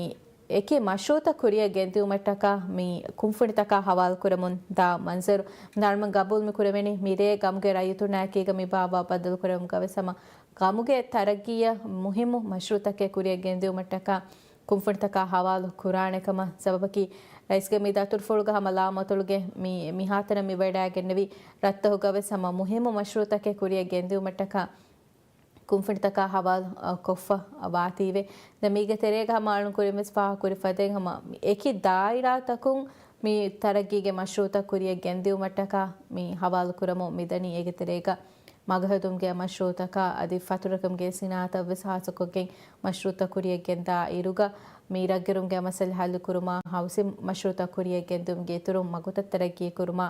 އެކި މަޝްރޫޢުތައް ކުރިއަށް ގެންދިއުމަށްޓަކާ މި ކުންފުނިތަކާ ހަވާލުކުރަމުން ދާ މަންޒަރު. އަޅުމެން ގަބޫލު މި ކުރެވެނީ މިރޭ ގަމުގެ ރައްޔިތުންނާއެކީގަ މި ބާއްވާ ބައްދަލުކުރެވުމުގަވެސް ހަމަ ގަމުގެ ތަރައްގީއަށް މުހިއްމު މަޝްރޫޢުތަކެއް ކުރިއަށް ގެންދިއުމަށްޓަކާ ކުންފުނިތަކާ ހަވާލު ކުރާނެ ކަމަށް ސަބަބަކީ، ރައީސްގެ މި ދަތުރުފުޅުގަ ހަމަ ލާމަތޮޅުގެ މި، މިހާތަނަށް މި ވަޑައިގެންނެވި ރަށްތަކުގަވެސް ހަމަ މުހިއްމު މަޝްރޫޢުތަކެއް ކުރިއަށް ގެންދިއުމަށްޓަކާ ކުންފުނިތަކާ ހަވާލު، އަ، ކޮށްފަ ވާތީވެ. ދެން މީގެ ތެރޭގަ ހަމަ އަޅުން ކުރިން ވެސް ފާހަގަކުރި ފަދައިން ހަމަ އެކި ދާއިރާތަކުން މި ތަރައްގީގެ މަޝްރޫޢުތައް ކުރިއަށް ގެންދިއުމަށްޓަކާ މި ހަވާލު ކުރަމުން މިދަނީ. އޭގެ ތެރޭގަ މަގުހެދުމުގެ މަޝްރޫޢުތަކާ އަދި ފަތުރުކުރުމުގެ ސިނާއަތަށް ވެސް ހާއްސަކޮށްގެން މަޝްރޫޢުތައް ކުރިއަށް ގެންދާ އިރުގަ، މި ރަށްގިރުމުގެ މައްސަލަ ހައްލުކުރުމާ، ހައުސިން މަޝްރޫޢުތައް ކުރިއަށް ގެންދިއުމުގެ އިތުރުން މަގުތައް ތަރައްގީ ކުރުމާ،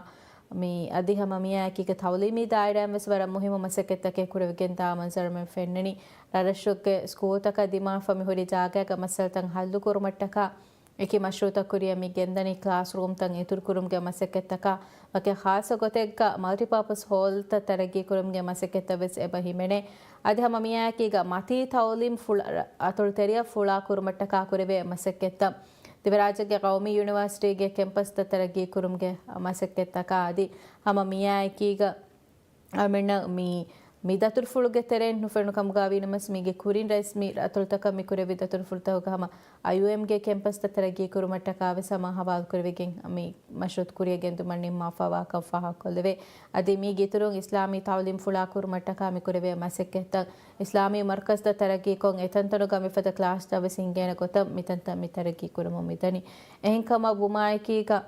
މި އަދި ހަމަ މިއާއެކީގަ ތައުލީމީ ދާއިރާއިން ވެސް ވަރަށް މުހިއްމު މަސައްކަތްތަކެއް ކުރެވިގެންދާ މަންޒަރު މި ފެންނަނީ. ރަށްރަށުގެ ސްކޫލްތަކަށް ދިމާވެފަ މިހުރި ޖާގައިގަ މައްސަލަތައް ހައްލުކުރުމަށްޓަކާ އެކި މަޝްރޫޢުތައް ކުރިއަށް މި ގެންދަނީ ކްލާސްރޫމްތައް އިތުރުކުރުމުގެ މަސައްކަތްތަކާ ވަކި ޚާއްޞަ ގޮތެއްގަ މަލްޓިޕާޕަސް ހޯލްތައް ތަރައްގީ ކުރުމުގެ މަސައްކަތްތައް ވެސް އެބަ ހިމެނޭ. އަދި ހަމަ މިއާއެކީގަ މަތީ ތައުލީމް ފުޅަ-، އަތޮޅު ތެރެއަށް ފުޅާ ކުރުމަށްޓަކާ ކުރެވޭ މަސައްކަތްތައް، ދިވެހިރާއްޖޭގެ ޤައުމީ ޔުނިވާސިޓީގެ ކެމްޕަސްތައް ތަރައްގީ ކުރުމުގެ މަސައްކަތްތަކާ އަދި ހަމަ މިއާއެކީގަ އަޅުމެންނަށް މި، މި ދަތުރުފުޅުގެ ތެރެއިން ނުފެނު ކަމުގައި ވީނަމަވެސް، މީގެ ކުރިން ރައީސް މި އަތޮޅުތަކަށް މި ކުރެއްވި ދަތުރުފުޅުތަކުގަ ހަމަ އައިއޯއެމްގެ ކެމްޕަސްތައް ތަރައްގީ ކުރުމަށްޓަކާ ވެސް ހަމަ ހަވާލުކުރެވިގެން މި މަޝްރޫޢު ކުރިއަށް ގެންދުމަށް ނިންމާފަ ވާކަން ފާހަގަކޮށްލެވޭ. އަދި މީގެ އިތުރުން އިސްލާމީ ތައުލީމް ފުޅާ ކުރުމަށްޓަކާ މި ކުރެވޭ މަސައްކަތްތައް، އިސްލާމީ މަރުކަޒްތައް ތަރައްގީކޮށް، އެތަންތަނުގަ މިފަދަ ކްލާސްތައް ވެސް ހިންގޭނެ ގޮތަށް މިތަންތައް މި ތަރައްގީ ކުރަމުން މިދަނީ. އެހެންކަމަށް ވުމާއެކީގަ،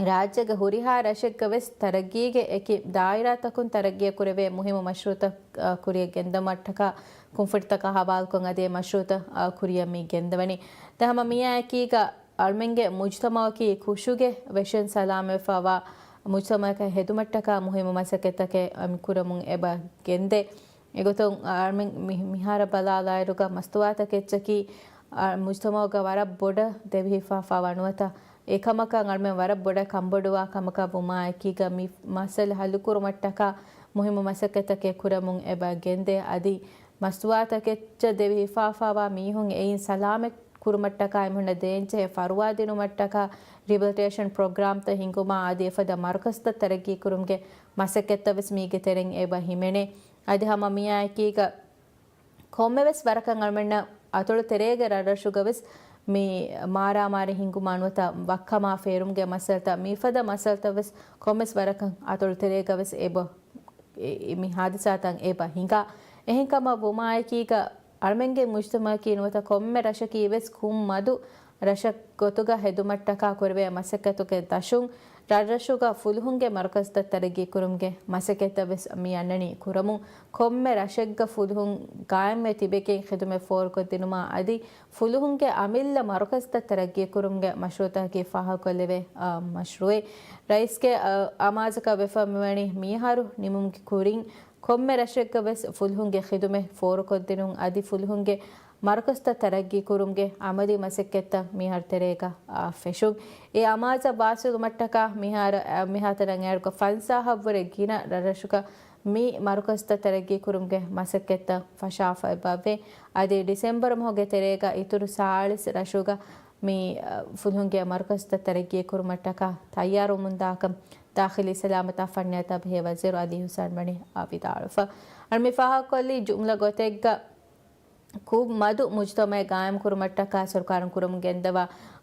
ރާއްޖޭގެ ހުރިހާ ރަށެއްގަ ވެސް ތަރައްގީގެ އެކި ދާއިރާތަކުން ތަރައްގީއަށް ކުރެވޭ މުހިއްމު މަޝްރޫޢުތައް، އަ، ކުރިއަށް ގެންދަމަށްޓަކާ ކުންފުނިތަކާ ހަވާލުކޮށް އަދި އެ މަޝްރޫޢުތައް، އަ، ކުރިއަށް މި ގެންދަވަނީ. ދެން ހަމަ މިއާއެކީގަ އަޅުމެންގެ މުޖުތަމަޢަކީ ކުށުގެ ވެށިން ސަލާމަތްވެފަވާ، މުޖްތަމަޢަކަށް ހެދުމަށްޓަކާ މުހިއްމު މަސައްކަތްތަކެއް މި ކުރަމުން އެބަ ގެންދޭ. އެގޮތުން އަޅުމެން މި-، މިހާރަށް ބަލާލާއިރުގަ މަސްތުވާތަކެއްޗަކީ، އަ، މުޖްތަމަޢުގަ ވަރަށް ބޮޑަށް ދެވިހިފާފާ ވަނުވަތަ، އެކަމަކަށް އަޅުމެން ވަރަށް ބޮޑަށް ކަންބޮޑުވާ ކަމަކަށް ވުމާއެކީގަ، މި މައްސަލަ ހައްލުކުރުމަށްޓަކާ މުހިއްމު މަސައްކަތްތަކެއް ކުރަމުން އެބަ ގެންދޭ. އަދި މަސްތުވާތަކެއްޗަށް ދެވިހިފާފާވާ މީހުން އެއިން ސަލާމަތް ކުރުމަށްޓަކާ އެމީހުންނަށް ދޭންޖެހޭ ފަރުވާ ދިނުމަށްޓަކާ ރިހެބިލިޓޭޝަން ޕްރޮގްރާމްތައް ހިންގުމާ އަދި އެފަދަ މަރުކަޒުތައް ތަރައްގީ ކުރުމުގެ މަސައްކަތްތައް ވެސް މީގެ ތެރެއިން އެބަ ހިމެނޭ. އަދި ހަމަ މިއާއެކީގަ ކޮންމެވެސް ވަރަކަށް އަޅުމެންނަށް އަތޮޅު ތެރޭގެ ރަށްރަށުގަ ވެސް މި މާރާމާރީ ހިންގުމާ ނުވަތަ ވައްކަމާ ފޭރުމުގެ މައްސަލަތައް، މިފަދަ މައްސަލަތައް ވެސް ކޮންމެސް ވަރަކަށް އަތޮޅު ތެރޭގަ ވެސް އެބަ އެ، މި ހާދިސާތައް އެބަ ހިނގާ. އެހެންކަމަށް ވުމާއެކީގަ އަޅުމެންގެ މުޖްތަމަޢަކީ ނުވަތަ ކޮންމެ ރަށަކީ ވެސް ކުން މަދު ރަށެއް ގޮތުގަ ހެދުމަށްޓަކާ ކުރެވޭ މަސައްކަތުގެ ދަށުން، ރަށްރަށުގަ ފުލުހުންގެ މަރުކަޒުތައް ތަރައްގީ ކުރުމުގެ މަސައްކަތްތައް ވެސް މި އަންނަނީ ކުރަމުން. ކޮންމެ ރަށެއްގަ ފުލުހުން ގާއިމްވެ ތިބެގެން ޚިދުމަތް ފޯރުކޮށްދިނުމާ އަދި ފުލުހުންގެ އަމިއްލަ މަރުކަޒުތައް ތަރައްގީ ކުރުމުގެ މަޝްރޫޢުތަކަކީ ފާހަގަކޮށްލެވޭ، އާ، މަޝްރޫޢެއް. ރައީސްގެ، އާ، އަމާޒަކަށް ވެފަ މިވަނީ މިހާރު ނިމުމުގެ ކުރިން ކޮންމެ ރަށެއްގަ ވެސް ފުލުހުންގެ ޚިދުމަތް ފޯރުކޮށްދިނުން އަދި ފުލުހުންގެ މަރުކަޒުތައް ތަރައްގީ ކުރުމުގެ އަމަލީ މަސައްކަތްތައް މިހާރު ތެރޭގަ، އާ، ފެށުން. އެ އަމާޒަށް ވާސިލުވުމަށްޓަކާ މިހާރު، އާ، މިހާތަނަށް އޭރުގަ ފަންސާހަށްވުރެ ގިނަ ރަށްރަށުގަ މި މަރުކަޒުތައް ތަރައްގީ ކުރުމުގެ މަސައްކަތްތައް ފަށާފަ އެބަވޭ. އަދި ޑިސެމްބަރު މަހުގެ ތެރޭގަ އިތުރު ސާޅީސް ރަށުގަ މި، އަ، ފުލުހުންގެ މަރުކަޒުތައް ތަރައްގީ ކުރުމަށްޓަކާ ތައްޔާރުވަމުންދާކަން ދާޚިލީ ސަލާމަތާ ފަންނިޔާ ތަރްބިޔަތު ވަޒީރު އަލީ ހުސައިން ވަނީ ވިދާޅުވެފަ. އަދި މި ފާހަގަކޮށްލީ ޖުމްލަ ގޮތެއްގަ ކު-، މަދު މުޖްތަމަޢެއް ގާއިމް ކުރުމަށްޓަކާ ސަރުކާރުން ކުރަމުން ގެންދަވާ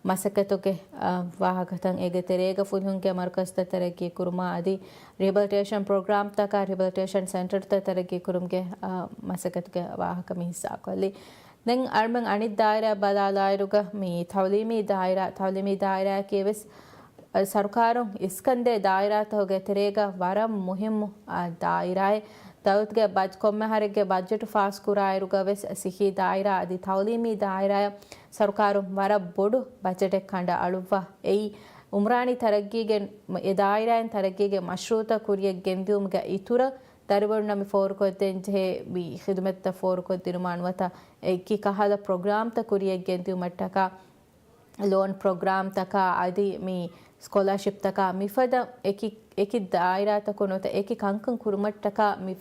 މަސައްކަތުގެ، އަ، ވާހަކަތައް. އޭގެ ތެރޭގަ ފުލުހުންގެ މަރުކަޒުތައް ތަރައްގީ ކުރުމާ އަދި ރިހެބިލިޓޭޝަން ޕްރޮގްރާމްތަކާ ރިހެބިލިޓޭޝަން ސެންޓަރުތައް ތަރައްގީ ކުރުމުގެ، އަ، މަސައްކަތުގެ ވާހަކަ މި ހިއްސާކޮށްލީ. ދެން އަޅުމެން އަނެއް ދާއިރާ ބަލާލާއިރުގަ މި ތަޢުލީމީ ދާއިރާ، ތަޢުލީމީ ދާއިރާއަކީ ވެސް ސަރުކާރުން އިސްކަންދޭ ދާއިރާތަކުގެ ތެރޭގަ ވަރަށް މުހިއްމު، އާ، ދާއިރާއެއް. ދައުލަތުގެ ބަޖް-، ކޮންމެ އަހަރެއްގެ ބަޖެޓު ފާސްކުރާއިރުގަ ވެސް ސިއްހީ ދާއިރާ އަދި ތަޢުލީމީ ދާއިރާއަށް ސަރުކާރުން ވަރަށް ބޮޑު ބަޖެޓެއް ކަނޑައަޅުއްވާ. އެއީ އުމްރާނީ ތަރައްގީގެ، އެ ދާއިރާއިން ތަރައްގީގެ މަޝްރޫޢުތައް ކުރިޔަށް ގެންދިއުމުގެ އިތުރަށް ދަރިވަރުންނަށް މި ފޯރުކޮށްދޭންޖެހޭ މި ޚިދުމަތްތައް ފޯރުކޮށްދިނުމާ ނުވަތަ އެކި ކަހަލަ ޕްރޮގްރާމްތައް ކުރިޔަށް ގެންދިއުމަށްޓަކާ ލޯން ޕްރޮގްރާމްތަކާ އަދި މި ސްކޮލާޝިޕްތަކާ މިފަދަ އެކި، އެކި ދާއިރާތަކުން ނުވަތަ އެކި ކަންކަން ކުރުމަށްޓަކާ މި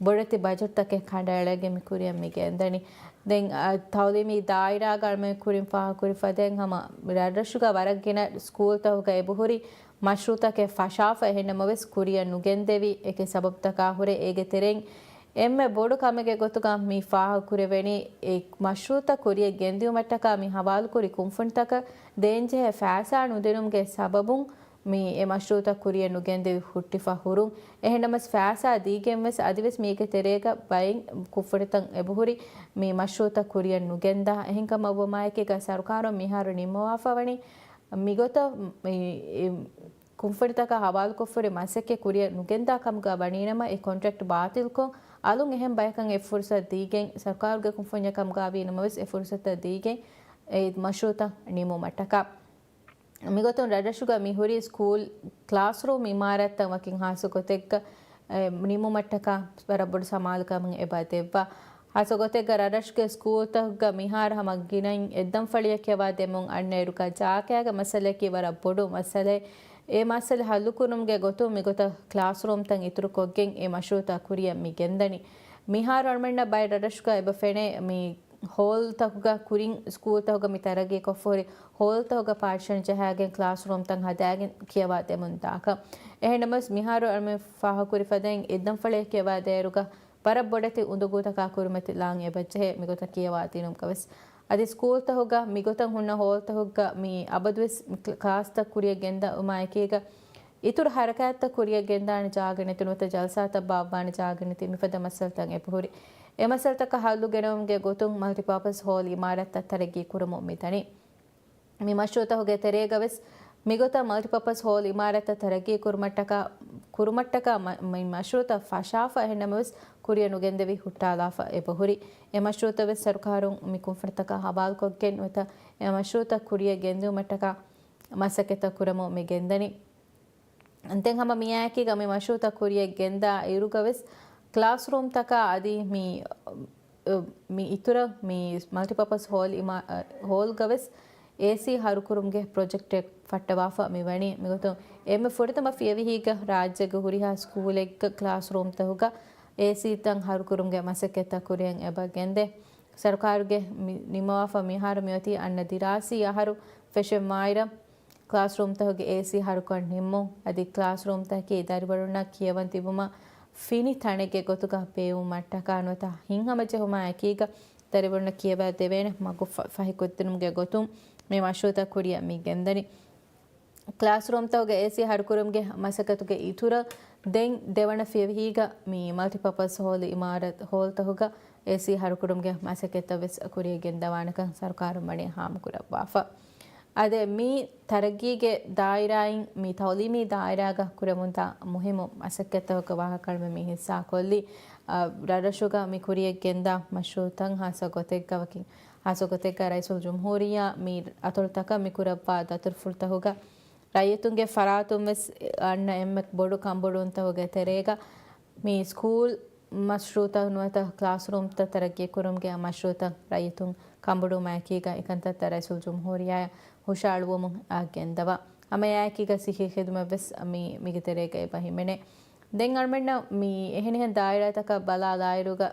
ބޮޑެތި ބަޖެޓްތަކެއް ކަނޑައެޅިގެން މި ކުރިޔަށް މި ގެންދަނީ. ދެން، އަ، ތަޢުލީމީ ދާއިރާގަ އަޅުމެން ކުރިން ފާހަގަކުރި ފަދައިން ހަމަ ރަށްރަށުގަ ވަރަށް ގިނަ ސްކޫލްތަކުގަ އެބަހުރި މަޝްރޫޢުތަކެއް ފަށާފަ އެހެންނަމަވެސް ކުރިޔަށް ނުގެންދެވި އެކި ސަބަބުތަކާ ހުރެ އޭގެ ތެރެއިން އެންމެ ބޮޑު ކަމެއްގެ ގޮތުގަ މި ފާހަގަކުރެވެނީ، އެ މަޝްރޫޢުތައް ކުރިޔަށް ގެންދިއުމަށްޓަކާ މި ހަވާލުކުރި ކުންފުނިތަކަށް ދޭންޖެހޭ ފައިސާ ނުދިނުމުގެ ސަބަބުން މި އެ މަޝްރޫޢުތައް ކުރިޔަށް ނުގެންދެވި ހުއްޓިފަ ހުރުން. އެހެންނަމަސް ފައިސާ ދީގެންވެސް އަދިވެސް މީގެ ތެރޭގަ ބައެއް ކުންފުނިތައް އެބަހުރި މި މަޝްރޫޢުތައް ކުރިޔަށް ނުގެންދާ. އެހެންކަމަށްވުމާއެކީގަ ސަރުކާރުން މިހާރު ނިންމަވާފަ ވަނީ މިގޮތަށް މި، އެ، ކުންފުނިތަކަށް ހަވާލުކޮށްފަހުރި މަސައްކަތް ކުރިޔަށް ނުގެންދާ ކަމުގަ ވަނީނަމަ، އެ ކޮންޓްރެކްޓް ބާތިލްކޮށް، އަލުން އެހެން ބަޔަކަށް އެ ފުރުސަތު ދީގެން، ސަރުކާރުގެ ކުންފުންޏަށް ކަމުގަ ވީނަމަވެސް، އެ ފުރުސަތު ދީގެން، އެ މަޝްރޫޢުތައް ނިމުމަށްޓަކާ. މިގޮތުން ރަށްރަށުގަ މިހުރީ ސްކޫލް ކްލާސްރޫމް އިމާރާތްތައް ވަކިން ހާއްސަ ގޮތެއްގަ، އެ، ނިމުމަށްޓަކާ ވަރަށް ބޮޑު ސަމާލުކަމެއް އެބަ ދެއްވާ. ހާއްސަ ގޮތެއްގަ ރަށްރަށުގެ ސްކޫލްތަކުގަ މިހާރު ހަމަ ގިނައިން އެއްދަންފަޅިއެއް ކިޔަވާ ދެމުން އަންނައިރުގަ ޖާގައިގެ މައްސަލައަކީ ވަރަށް ބޮޑު މައްސަލައެއް. އެ މައްސަލަ ހައްލުކުރުމުގެ ގޮތުން މިގޮތަށް ކްލާސްރޫމްތައް އިތުރުކޮށްގެން އެ މަޝްރޫޢުތައް ކުރިޔަށް މި ގެންދަނީ. މިހާރު އަޅުމެންނަށް ބައެއް ރަށްރަށުގަ އެބަ ފެނޭ މި ހޯލްތަކުގަ ކުރިން ސްކޫލްތަކުގަ މި ތަރައްގީކޮށްފަހުރި ހޯލްތަކުގަ ޕާޓިޝަން ޖަހާގެން ކްލާސްރޫމްތައް ހަދާގެން ކިޔަވާ ދެމުން ދާކަށް. އެހެންނަމަވެސް މިހާރު އަޅުމެން ފާހަގަކުރި ފަދައިން އެއްދަންފަޅިއެއް ކިޔަވާ ދޭއިރުގަ ވަރަށް ބޮޑެތި އުނދަގޫތަކާ ކުރިމަތިލާން އެބަޖެހޭ މިގޮތަށް ކިޔަވާ ދިނުމުގަވެސް. އަދި ސްކޫލްތަކުގަ މިގޮތަށް ހުންނަ ހޯލްތަކުގަ މި އަބަދުވެސް ކްލާސްތައް ކުރިޔަށް ގެންދަވުމާއެކީގަ އިތުރު ހަރަކާތްތައް ކުރިޔަށް ގެންދާނެ ޖާގަ ނެތި ނުވަތަ ޖަލްސާތައް ބާއްވާނެ ޖާގަ ނެތި މިފަދަ މައްސަލަތައް އެބަހުރި. އެ މައްސަލަތަކަށް ހައްލު ގެނައުމުގެ ގޮތުން މަލްޓިޕާޕަސް ހޯލް އިމާރާތްތައް ތަރައްގީ ކުރަމުން މިދަނީ. މި މަޝްރޫޢުތަކުގެ ތެރޭގަވެސް މިގޮތަށް މަލްޓިޕާޕަސް ހޯލް އިމާރާތްތައް ތަރައްގީ ކުރުމަށްޓަކާ، ކުރުމަށްޓަކާ މަ-، މި މަޝްރޫޢުތައް ފަށާފަ އެހެންނަމަވެސް ކުރިޔަށް ނުގެންދެވި ހުއްޓާލާފަ އެބަހުރި. އެ މަޝްރޫޢުތައްވެސް ސަރުކާރުން މި ކުންފުނިތަކަށް ހަވާލުކޮށްގެން ނުވަތަ އެ މަޝްރޫޢުތައް ކުރިޔަށް ގެންދިއުމަށްޓަކާ މަސައްކަތްތައް ކުރަމުން މި ގެންދަނީ. ދެން ހަމަ މިއާއެކީގަ މި މަޝްރޫޢުތައް ކުރިޔަށް ގެންދާ އިރުގަ ވެސް ކްލާސްރޫމްތަކާ އަދި މި، މި އިތުރަށް މި މަލްޓިޕާޕަސް ހޯލް އިމާ-، ހޯލްގަ ވެސް އޭސީ ހަރުކުރުމުގެ ޕްރޮޖެކްޓެއް ފައްޓަވާފަ މިވަނީ. މިގޮތުން އެންމެ ފުރަތަމަ ފިޔަވަހީގަ ރާއްޖޭގެ ހުރިހާ ސްކޫލެއްގަ ކްލާސްރޫމްތަކުގަ އޭސީތައް ހަރުކުރުމުގެ މަސައްކަތްތައް ކުރިޔަށް އެބަ ގެންދޭ. ސަރުކާރުގެ މި-، ނިންމަވާފަ މިހާރު މިއޮތީ އަންނަ ދިރާސީ އަހަރު ފެށެންވާއިރަށް، ކްލާސްރޫމްތަކުގެ އޭސީ ހަރުކޮށް ނިންމުން، އަދި ކްލާސްރޫމްތަކަކީ ދަރިވަރުންނަށް ކިޔަވަން ތިބުމަށް ފިނި ތަނެއްގެ ގޮތުގަ ބޭއްވުމަށްޓަކާ ނުވަތަ ހިތްހަމަޖެހުމާ އެކީގަ ދަރިވަރުންނަށް ކިޔަވައިދެވޭނެ މަގު ފަ-، ފަހިކޮށްދިނުމުގެ ގޮތުން މި މަޝްރޫޢުތައް ކުރިޔަށް މި ގެންދަނީ. ކްލާސްރޫމްތަކުގެ އޭސީ ހަރުކުރުމުގެ މަސައްކަތުގެ އިތުރަށް ދެން ދެވަނަ ފިޔަވަހީގަ މި މަލްޓިޕާޕަސް ހޯލް އިމާރަތް ހޯލްތަކުގަ އޭސީ ހަރުކުރުމުގެ މަސައްކަތްތައް ވެސް ކުރިޔަށް ގެންދަވާނެކަން ސަރުކާރުން ވަނީ ހާމަކުރައްވާފަ. އަދި މި ތަރައްގީގެ ދާއިރާއިން މި ތައުލީމީ ދާއިރާގަ ކުރެވުންދާ މުހިއްމު މަސައްކަތްތަކުގެ ވާހަކަ ކަނޑުމެން މި ހިއްސާކޮށްލީ. އަ، ރަށްރަށުގަ މި ކުރިޔަށް ގެންދާ މަޝްރޫޢުތައް ހާއްސަ ގޮތެއްގަ ވަކި، ހާއްސަ ގޮތެއްގަ ރައީސުލް ޖުމްހޫރިއްޔާ މި އަތޮޅުތަކަށް މި ކުރައްވާ ދަތުރުފުޅުތަކުގަ ރައްޔިތުންގެ ފަރާތުން ވެސް އަންނަ އެންމެ ބޮޑު ކަނބޮޑުވުންތަކުގެ ތެރޭގަ މި ސްކޫލް މަޝްރޫޢުތައް ނުވަތަ ކްލާސްރޫމްތައް ތަރައްގީ ކުރުމުގެ މަޝްރޫޢުތައް ރައްޔިތުން ކަނބޮޑުވުމާއެކީގަ އެކަންތައްތައް ރައީސުލް ޖުމްހޫރިއްޔާއަށް ހުށައަޅުވަމުން އަށް ގެންދަވާ. ހަމައެއާއެކީގަ ސިއްހީ ޚިދުމަތް ވެސް މި، މީގެ ތެރޭގަ އެބަ ހިމެނޭ. ދެން އަޅުމެންނަށް މި އެހެނިހެން ދާއިރާތަކަށް ބަލާލާއިރުގަ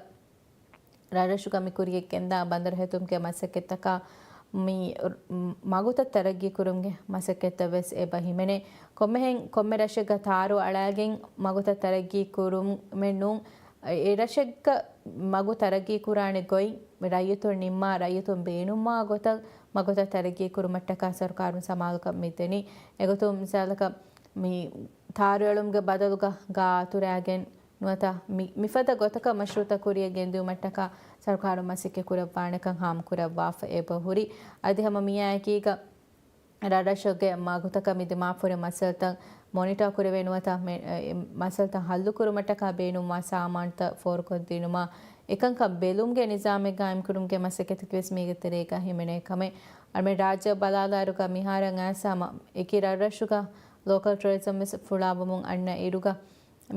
ރަށްރަށުގަ މި ކުރިޔަށް ގެންދާ ބަނދަރު ހެދުމުގެ މަސައްކަތްތަކާ މި މަގުތައް ތަރައްގީ ކުރުމުގެ މަސައްކަތްތައް ވެސް އެބަ ހިމެނޭ. ކޮންމެހެން ކޮންމެ ރަށެއްގަ ތާރު އަޅާގެން މަގުތައް ތަރައްގީ ކުރުމެއް ނޫން. އެ ރަށެއްގަ މަގު ތަރައްގީ ކުރާނެ ގޮތް ރައްޔިތުން ނިންމާ، ރައްޔިތުން ބޭނުންވާ ގޮތަށް މަގުތައް ތަރައްގީ ކުރުމަށްޓަކާ ސަރުކާރުން ސަމާލުކަން މި ދެނީ. އެގޮތުން މިސާލަކަށް މި ތާރުއެޅުމުގެ ބަދަލުގަ ގާ އަތުރާގެން ނުވަތަ މި، މިފަދަ ގޮތަކަށް މަޝްރޫޢުތައް ކުރިޔަށް ގެންދިއުމަށްޓަކާ ސަރުކާރުން މަސައްކަތް ކުރައްވާނެކަން ހާމަކުރައްވާފަ އެބަ ހުރި. އަދި ހަމަ މިއާއެކީގަ ރަށްރަށުގެ މަގުތަކަށް މި ދިމާފުރި މައްސަލަތައް މޮނިޓާ ކުރެވޭ ނުވަތަ މެ-، އެ، މައްސަލަތައް ހައްލުކުރުމަށްޓަކާ ބޭނުންވާ ސާމާނުތައް ފޯރުކޮށްދިނުމާ، އެކަންކަން ބެލުމުގެ ނިޒާމެއް ގާއިމްކުރުމުގެ މަސައްކަތަކީ ވެސް މީގެ ތެރޭގަ ހިމެނޭ ކަމެއް. އަޅުމެން ރާއްޖެ ބަލާލާއިރުގަ މިހާރަށް އައިސް ހަމަ އެކި ރަށްރަށުގަ ލޯކަލް ޓުރިޒަމް ވެސް ފުޅާވަމުން އަންނަ އިރުގަ،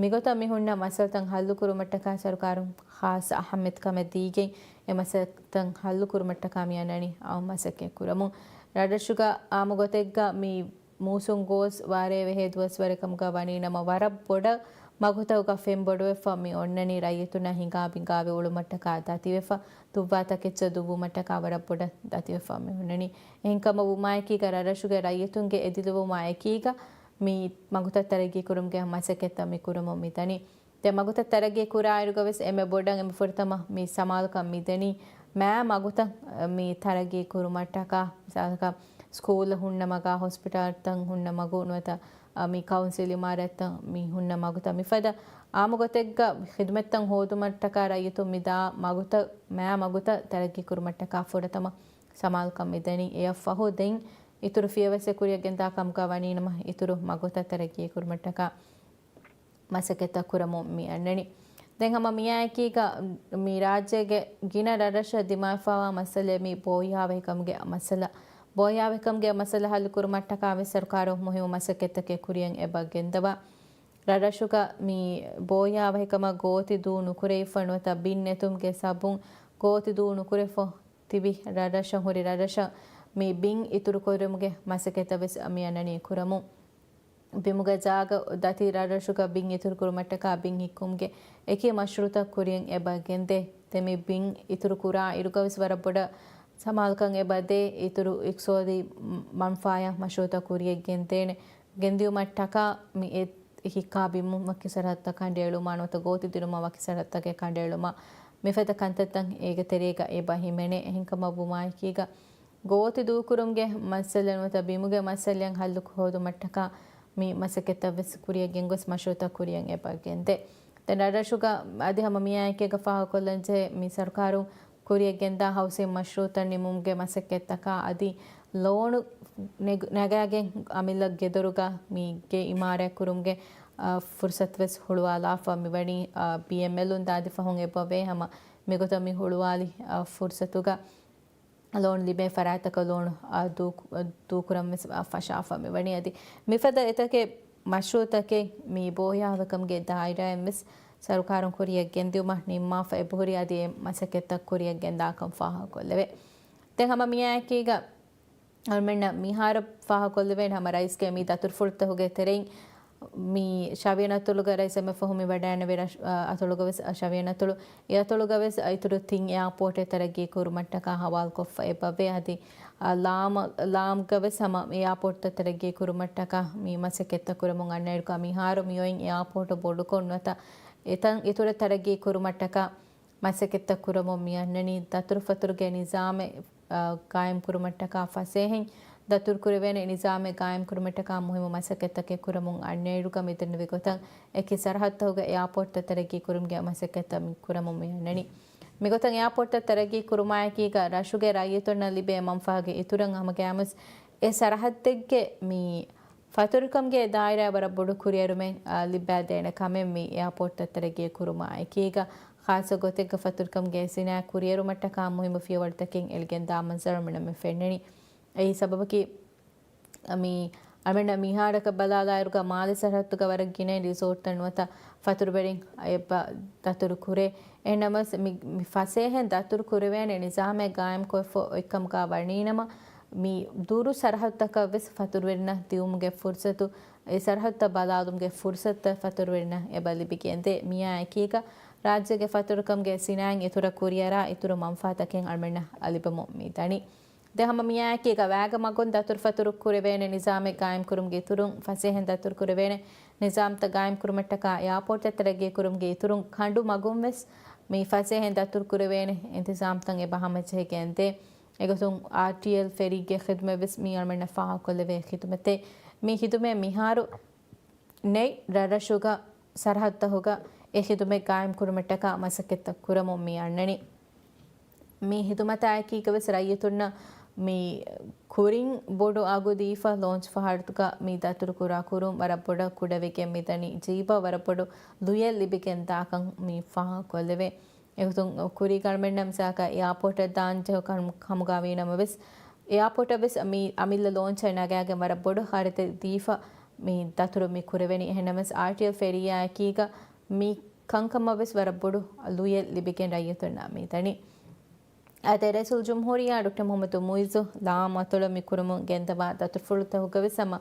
މިގޮތަށް މި ހުންނަ މައްސަލަތައް ހައްލުކުރުމަށްޓަކާ ސަރުކާރުން ޚާއްޞަ އަހައްމިއްޔަތުކަމެއް ދީގެން، އެ މައްސަލަތައް ހައްލުކުރުމަށްޓަކާ މި އަންނަނީ އައު މަސައްކަތް ކުރަމުން. ރަށްރަށުގަ އާއްމު ގޮތެއްގަ މި މޫސުން ގޯސް ވާރޭ ވެހޭ ދުވަސްވަރެއް ކަމުގަ ވަނީ ނަމަ، ވަރަށް ބޮޑަށް މަގުތަކުގަ ފެން ބޮޑުވެފަ މި އޮންނަނީ ރައްޔިތުންނަށް ހިނގާ ބިނގާވެ އުޅުމަށްޓަކާ ދަތިވެފަ، ދުއްވާ ތަކެއްޗަށް ދުއްވުމަށްޓަކާ ވަރަށް ބޮޑަށް ދަތިވެފަ މި އޮންނަނީ. އެހެންކަމަށް ވުމާއެކީގަ ރަށްރަށުގެ ރައްޔިތުންގެ އެދިލުވުމާ އެކީގަ މި މަގުތައް ތަރައްގީ ކުރުމުގެ މަސައްކަތްތައް މި ކުރަމުން މިދަނީ. ދެ މަގުތައް ތަރައްގީ ކުރާއިރުގަ ވެސް އެންމެ ބޮޑަށް އެންމެ ފުރަތަމަ މި ސަމާލުކަން މިދެނީ މާ މަގުތައް މި ތަރައްގީ ކުރުމަށްޓަކާ، މިސާލަކަށް ސްކޫލް ހުންނަ މަގާ، ހޮސްޕިޓާލްތައް ހުންނަ މަގު ނުވަތަ، އަ، މި ކައުންސިލް އިމާރާތްތައް މި ހުންނަ މަގުތައް މިފަދަ އާއްމު ގޮތެއްގަ ޚިދުމަތްތައް ހޯދުމަށްޓަކާ ރައްޔިތުން މިދާ މަގުތައް، މާ މަގުތައް ތަރައްގީ ކުރުމަށްޓަކާ ފުރަތަމަ ސަމާލުކަން މިދެނީ. އެއަށްފަހު ދެން އިތުރު ފިޔަވައްސެއް ކުރިޔަށް ގެންދާ ކަމުގަ ވަނީނަމަ، އިތުރު މަގުތައް ތަރައްގީ ކުރުމަށްޓަކާ މަސައްކަތްތައް ކުރަމުން މި އަންނަނީ. ދެން ހަމަ މިއާއެކީގަ މި ރާއްޖޭގެ ގިނަ ރަށްރަށަށް ދިމާވެފައިވާ މައްސަލައެއް މި ބޯހިޔާވަހިކަމުގެ މައްސަލަ. ބޯހިޔާވަހިކަމުގެ މައްސަލަ ހައްލުކުރުމަށްޓަކާ ވެސް ސަރުކާރުން މުހިއްމު މަސައްކަތްތަކެއް ކުރިޔަށް އެބަ ގެންދަވާ. ރަށްރަށުގަ މި ބޯހިޔާވަހިކަމަށް ގޯތި ދޫ ނުކުރެވިފަ ނުވަތަ ބިން ނެތުމުގެ ސަބަބުން ގޯތި ދޫ ނުކުރެފަ ތިބި ރަށްރަށަށް ހުރި ރަށްރަށަށް މި ބިން އިތުރުކުރުމުގެ މަސައްކަތްތައް ވެސް މި އަންނަނީ ކުރަމުން. ބިމުގެ ޖާގަ ދަތި ރަށްރަށުގަ ބިން އިތުރުކުރުމަށްޓަކާ ބިން ހިއްކުމުގެ އެކި މަޝްރޫޢުތައް ކުރިޔަށް އެބަ ގެންދޭ. ދެ މި ބިން އިތުރު ކުރާ އިރުގަވެސް ވަރަށް ބޮޑަށް ސަމާލުކަން އެބަ ދޭ. އިތުރު އިޤްތިޞާދީ މަންފާޔާ މަޝްރޫޢުތައް ކުރިޔަށް ގެންދޭނެ. ގެންދިއުމަށްޓަކާ މި އެ ހިއްކާ ބިމުން ވަކި ސަރަހައްދަށް ކަނޑައެޅުމާ ނުވަތަ ގޯތި ދިނުމަށް ވަކި ސަރަހައްދަކަށް ކަނޑައެޅުމާ މިފަދަ ކަންތައްތައް އޭގެ ތެރޭގަ އެބަ ހިމެނޭ. އެހެންކަމަށް ވުމާއެކީގަ ގޯތި ދޫކުރުމުގެ މައްސަލަ ނުވަތަ ބިމުގެ މައްސަލައަށް ހައްލު ހޯދުމަށްޓަކާ މި މަސައްކަތްތައް ވެސް ކުރިޔަށް ގެންގޮސް މަޝްރޫޢުތައް ކުރިޔަށް އެބަ ގެންދޭ. ދެން ރަށްރަށުގަ އަދި ހަމަ މިއާއެކީގަ ފާހަގަކޮށްލަންޖެހޭ މި ސަރުކާރުން ކުރިޔަށް ގެންދާ ހައުސިން މަޝްރޫޢުތައް ނިމުމުގެ މަސައްކަތްތަކާ އަދި ލޯނު ނެގ-، ނަގާގެން އަމިއްލަ ގެދޮރުގަ މި ގެ އިމާރާތް ކުރުމުގެ، އާ، ފުރުސަތު ވެސް ހުޅުވާލާފަ މިވަނީ، އާ، ބީއެމްއެލުން ދާދި ފަހުން އެބަވޭ ހަމަ މިގޮތަށް މި ހުޅުވާލި، އާ، ފުރުސަތުގަ ލޯނު ލިބޭ ފަރާތްތަކަށް ލޯނު، އާ، ދޫ-، ދޫކުރަން ވެސް، އާ، ފަށާފަ މިވަނީ. އަދި މިފަދަ އެތަކެއް މަޝްރޫޢުތަކެއް މި ބޯހިޔާވަރުކަމުގެ ދާއިރާއިން ވެސް ސަރުކާރުން ކުރިއަށް ގެންދިއުމަށް ނިންމާފަ އެބަހުރި އަދި އެ މަސައްކަތްތައް ކުރިއަށް ގެންދާކަން ފާހަގަކޮށްލެވޭ. ދެން ހަމަ މިއާއެކީގަ އަޅުމެންނަށް މިހާރު ފާހަގަކޮށްލެވޭނެ ހަމަ ރައީސްގެ މި ދަތުރުފުޅުތަކުގެ ތެރެއިން މި ޝަވިޔަން އަތޮޅުގަ ރައީސް އެމްއެފް ހުމި ވަޑައިނެވި ރަށް-، އަ، އަތޮޅުގަ ވެސް ޝަވިޔަން އަތޮޅު، އެ އަތޮޅުގަ ވެސް އިތުރު ތިން އެއާޕޯޓެއް ތަރައްގީ ކުރުމަށްޓަކާ ހަވާލުކޮށްފަ އެބަވޭ. އަދި، އަ، ލާމް، ލާމްގަ ވެސް ހަމަ އެއާޕޯޓްތައް ތަރައްގީ ކުރުމަށްޓަކާ މި މަސައްކަތްތައް ކުރަމުން އަންނައިރުގަ މިހާރު މިއޮތް އެއާޕޯޓު ބޮޑުކޮށް ނުވަތަ އެތަން އިތުރަށް ތަރައްގީ ކުރުމަށްޓަކާ މަސައްކަތްތައް ކުރަމުން މި އަންނަނީ. ދަތުރުފަތުރުގެ ނިޒާމެއް، އަ، ގާއިމް ކުރުމަށްޓަކާ ފަސޭހައިން ދަތުރު ކުރެވޭނެ ނިޒާމެއް ގާއިމް ކުރުމަށްޓަކާ މުހިއްމު މަސައްކަތްތަކެއް ކުރަމުން އަންނައިރުގަ މިދެންނެވި ގޮތަށް އެކި ސަރަހައްދުތަކުގަ އެއާޕޯޓްތައް ތަރައްގީ ކުރުމުގެ މަސައްކަތްތައް މި ކުރަމުން މި އަންނަނީ. މިގޮތަށް އެއާޕޯޓްތައް ތަރައްގީ ކުރުމާއެކީގަ ރަށުގެ ރައްޔިތުންނަށް ލިބޭ މަންފާގެ އިތުރަށް ހަމަގައިމުވެސް އެ ސަރަހައްދެއްގެ މި ފަތުރުކަމުގެ ދާއިރާ ވަރަށް ބޮޑު ކުރިއެރުމެއް، އާ، ލިބާދޭނެ ކަމެއް މި އެއާޕޯޓްތައް ތަރައްގީ ކުރުމާއެކީގަ، ޚާއްޞަ ގޮތެއްގަ ފަތުރުކަމުގެ ސިނާއަތް ކުރިއެރުމަށްޓަކާ މުހިއްމު ފިޔަވަޅުތަކެއް އެޅިގެންދާ މަންޒަރު މި ފެންނަނީ. އެއީ ސަބަބަކީ، މި އަޅުމެންނަށް މިހާރަކަށް ބަލާލާއިރުގަ މާލެ ސަރަހައްދުގަ ވަރަށް ގިނައިން ރިސޯޓްތައް ނުވަތަ ފަތުރުވެރިން އެބަ ދަތުރު ކުރޭ. އެހެންނަމަވެސް މި، މި ފަސޭހައިން ދަތުރު ކުރެވޭނެ ނިޒާމެއް ގާއިމްކޮށްފަ އޮތްކަމުގަ ވަނީނަމަ، މި ދުރު ސަރަހައްދުތަކަށް ވެސް ފަތުރުވެރިންނަށް ދިއުމުގެ ފުރުސަތު، އެ ސަރަހައްދުތައް ބަލާލުމުގެ ފުރުސަތުތައް ފަތުރުވެރިންނަށް އެބަ ލިބިގެންދޭ. މިއާއެކީގަ ރާއްޖޭގެ ފަތުރުކަމުގެ ސިނާއަތް އިތުރަށް ކުރިއަރާ އިތުރު މަންފާތަކެއް އަޅުމެންނަށް އަލިބަމުން މި ދަނީ. ދެން ހަމަ މިއާއެކީގަ ވާގަ މަގުން ދަތުރުފަތުރު ކުރެވޭނެ ނިޒާމެއް ގާއިމްކުރުމުގެ އިތުރުން، ފަސޭހައިން ދަތުރު ކުރެވޭނެ ނިޒާމްތައް ގާއިމްކުރުމަށްޓަކާ އެއާޕޯޓްތައް ތަރައްގީ ކުރުމުގެ އިތުރުން، ކަނޑު މަގުން ވެސް މި ފަސޭހައިން ދަތުރު ކުރެވޭނެ އިންތިޒާމްތައް އެބަ ހަމަޖެހިގެންދޭ. އެގޮތުން އާރްޓީއެލް ފެރީގެ ޚިދުމަތް ވެސް މީ އަޅުމެންނަށް ފާހަގަކޮށްލެވޭ ޚިދުމަތެއް. މި ޚިދުމަތް މިހާރު ނެތް ރަށްރަށުގަ ސަރަހައްދުތަކުގަ އެ ޚިދުމަތް ގާއިމްކުރުމަށްޓަކާ މަސައްކަތްތައް ކުރަމުން މި އަންނަނީ. މި ޚިދުމަތާއެކީގަވެސް ރައްޔިތުންނަށް މި ކުރިން ބޮޑު އަގު ދީފަ ލޯންޗް ފަހަރުގަ މި ދަތުރުކުރާ ކުރުން ވަރަށް ބޮޑަށް ކުޑަވެގެން މިދަނީ. ޖީބަށް ވަރަށް ބޮޑު ލުޔެއް ލިބިގެން ދާކަން މި ފާހަގަކޮށްލެވޭ. އެގޮތުން ކުރީގަ އަޅުމެންނަށް މިސާލަކަށް އެއާޕޯޓަށް ދާން ޖެހޭ ކަމުގަ ވީނަމަވެސް، އެއާޕޯޓަށް ވެސް މި އަމިއްލަ ލޯންޗެއް ނަގާގެން ވަރަށް ބޮޑު ޚަރަދެއް ދީފަ މި ދަތުރު މި ކުރެވެނީ. އެހެންނަމަވެސް އާރްޓީއެލް ފެރީއާއެކީގަ މި ކަންކަމަށް ވެސް ވަރަށް ބޮޑު ލުޔެއް ލިބިގެން ރައްޔިތުންނަށް މި ދަނީ. އާދެ، ރައީސުލްޖުމްހޫރިއްޔާ ޑޮކްޓަރ މުޙައްމަދު މުޢިއްޒު ލާމް އަތޮޅަށް މި ކުރަމުން ގެންދަވާ ދަތުރުފުޅުތަކުގަވެސް ހަމަ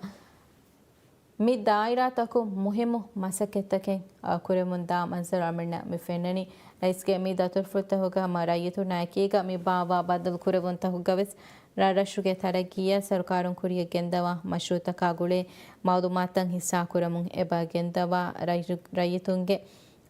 މި ދާއިރާތަކުން މުހިއްމު މަސައްކަތްތަކެއް، އާ، ކުރެމުން ދާ މަންޒަރު އަޅުމެންނަށް މި ފެންނަނީ. ރައީސްގެ މި ދަތުރުފުޅުތަކުގަ ހަމަ ރައްޔިތުންނާއެކީގަ މި ބާއްވާ ބައްދަލު ކުރެވުންތަކުގަވެސް ރަށްރަށުގެ ތަރައްގީއަށް ސަރުކާރުން ކުރިއަށް ގެންދަވާ މަޝްރޫޢުތަކާ ގުޅޭ މަޢުލޫމާތުތައް ހިއްސާ ކުރަމުން އެބަ ގެންދަވާ ރައްޔި-، ރައްޔިތުންގެ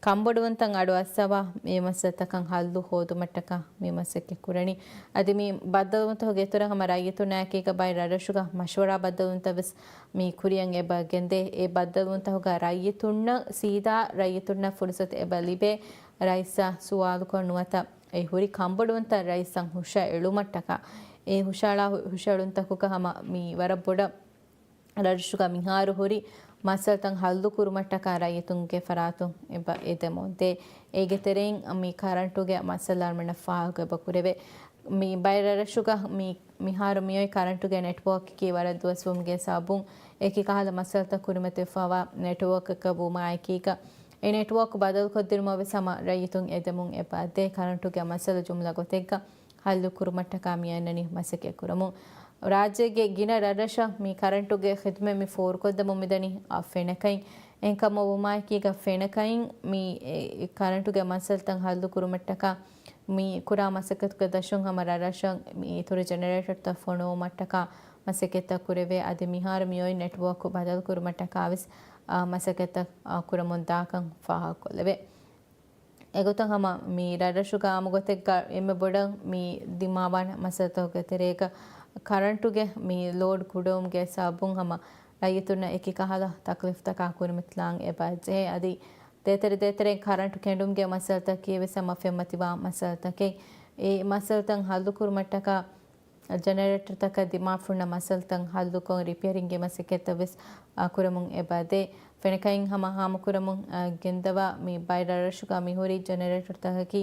ކަންބޮޑުވުންތައް އަޑުއައްސަވާ، މި މައްސަލަތަކަށް ހައްލު ހޯދުމަށްޓަކާ މި މަސައްކަތް ކުރަނީ. އަދި މި ބައްދަލުވުންތަކުގެ އިތުރަށް ހަމަ ރައްޔިތުންނާއެކީގަ ބައެއް ރަށްރަށުގަ މަޝްވަރާ ބައްދަލުވުންތައް ވެސް މި ކުރިއަށް އެބަ ގެންދޭ. އެ ބައްދަލުވުންތަކުގަ ރައްޔިތުންނަށް ސީދާ ރައްޔިތުންނަށް ފުރުސަތު އެބަ ލިބޭ ރައީސްއާ ސުވާލުކޮށް ނުވަތަ އެ ހުރި ކަންބޮޑުވުންތައް ރައީސްއަށް ހުށައެޅުމަށްޓަކާ. އެ ހުށައަޅާ-، ހުށައެޅުންތަކުގަ ހަމަ މި ވަރަށް ބޮޑަށް ރަށްރަށުގަ މިހާރު ހުރި މައްސަލަތައް ހައްލު ކުރުމަށްޓަކާ ރައްޔިތުންގެ ފަރާތުން އެބަ އެދެމުންދޭ. އޭގެ ތެރެއިން މި ކަރަންޓުގެ މައްސަލަ އަޅުމެންނަށް ފާހަގަ އެބަ ކުރެވޭ. މި ބައެއް ރަށްރަށުގަ މި، މިހާރު މިއޮތް ކަރަންޓުގެ ނެޓްވޯކަކީ ވަރަށް ދުވަސްވުމުގެ ސަބަބުން އެކި ކަހަލަ މައްސަލަތައް ކުރިމަތިވެފަވާ ނެޓްވޯކަކަށް ވުމާއެކީގަ، އެ ނެޓްވޯކް ބަދަލުކޮށްދިނުމަށް ވެސް ހަމަ ރައްޔިތުން އެދެމުން އެބަ ދޭ. ކަރަންޓުގެ މައްސަލަ ޖުމްލަ ގޮތެއްގަ ހައްލު ކުރުމަށްޓަކާ މި އަންނަނީ މަސައްކަތް ކުރަމުން. ރާއްޖޭގެ ގިނަ ރަށްރަށަށް މި ކަރަންޓުގެ ޚިދުމަތް މި ފޯރުކޮށްދެމުން މިދަނީ، އާ، ފެނަކައިން. އެހެންކަމަށް ވުމާއެކީގަ ފެނަކައިން މި، އެ، ކަރަންޓުގެ މައްސަލަތައް ހައްލު ކުރުމަށްޓަކާ މި ކުރާ މަސައްކަތުގެ ދަށުން ހަމަ ރަށްރަށަށް މި އިތުރު ޖެނެރޭޓަރުތައް ފޮނުވުމަށްޓަކާ މަސައްކަތްތައް ކުރެވޭ. އަދި މިހާރު މިއޮތް ނެޓްވޯކް ބަދަލުކުރުމަށްޓަކާ ވެސް، އާ، މަސައްކަތްތައް، އާ، ކުރަމުން ދާކަން ފާހަގަކޮށްލެވޭ. އެގޮތަށް ހަމަ މި ރަށްރަށުގަ އާއްމުގޮތެއްގަ އެންމެ ބޮޑަށް މި ދިމާވާނެ މައްސަލަތަކުގެ ތެރޭގަ ކަރަންޓުގެ މި ލޯޑް ކުޑަވުމުގެ ސަބަބުން ހަމަ ރައްޔިތުންނަށް އެކި ކަހަލަ ތަކްލީފްތަކާ ކުރިމަތިލާން އެބަ ޖެހޭ. އަދި ދޭތެރެ ދޭތެރެ ކަރަންޓު ކެނޑުމުގެ މައްސަލަތަކީ ވެސް ހަމަ ފެންމަތިވާ މައްސަލަތަކެއް. އެ މައްސަލަތައް ހައްލު ކުރުމަށްޓަކާ ޖެނެރޭޓަރުތަކަށް ދިމާފުންނަ މައްސަލަތައް ހައްލުކޮށް، ރިޕެއަރިންގެ މަސައްކަތްތައް ވެސް، އާ، ކުރަމުން އެބަ ދޭ. ފެނަކައިން ހަމަ ހާމަކުރަމުން، އާ، ގެންދަވާ މި ބައެއް ރަށްރަށުގަ މިހުރި ޖެނެރޭޓަރުތަކަކީ،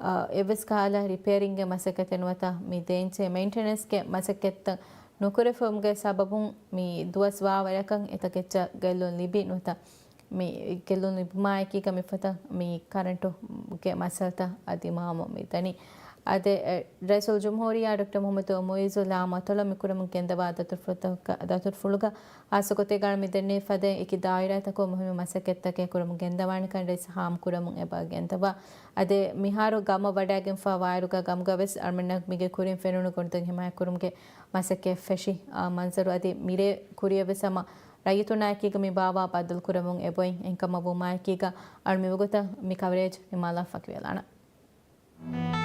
އާ، އެއްވެސް ކަހަލަ ރިޕެއަރިންގެ މަސައްކަތެއް ނުވަތަ މި ދޭންޖެހޭ މެއިންޓެނަންސްގެ މަސައްކަތްތައް ނުކުރެފުމުގެ ސަބަބުން މި ދުވަސް ވާވަރަކަށް އެތަކެއްޗަށް ގެއްލުން ލިބި ނުވަތަ މި ގެއްލުން ލިބުމާއެކީގަ މިފަދަ މި ކަރަންޓުގެ މައްސަލަތައް އަދި މާމު މިދަނީ. އަދެ، އެ، ރައީސުލްޖުމްހޫރިއްޔާ ޑޮކްޓަރ މުޙައްމަދު މުޢިއްޒު ލާމަތޮޅަށް މިކުރަމުން ގެންދަވާ ދަތުރުފުޅުތަކަށް، ދަތުރުފުޅުގަ ހާއްސަގޮތެއްގަ މިދެންނެވި ފަދައިން އެކި ދާއިރާތަކުން މުހިންމު މަސައްކަތްތަކެއް ކުރަމުން ގެންދަވާނެކަން ރައީސް ހާމަ ކުރަމުން އެބަ ގެންދަވާ. އަދެ، މިހާރު ގަމަށް ވަޑައިގެންފާ ވާއިރުގަ ގަމުގަ ވެސް އަޅުމެންނަށް މީގެ ކުރިން ފެނުނު ގޮނޑުތައް ހިމާޔަތްކުރުމުގެ މަސައްކަތް ފެށި، އާ، މަންޒަރު އަދި މިރޭ ކުރިއަށް ވެސް ހަމަ ރައްޔިތުންނާއެކީގަ މި ބާވާ ބައްދަލުކުރަމުން އެބައޮތް. އެހެންކަމަށް ވުމާއެކީގަ އަޅު މިވަގުތަށް މި ކަވަރޭޖް ނިމާލާ ފަކިވެލާނަން.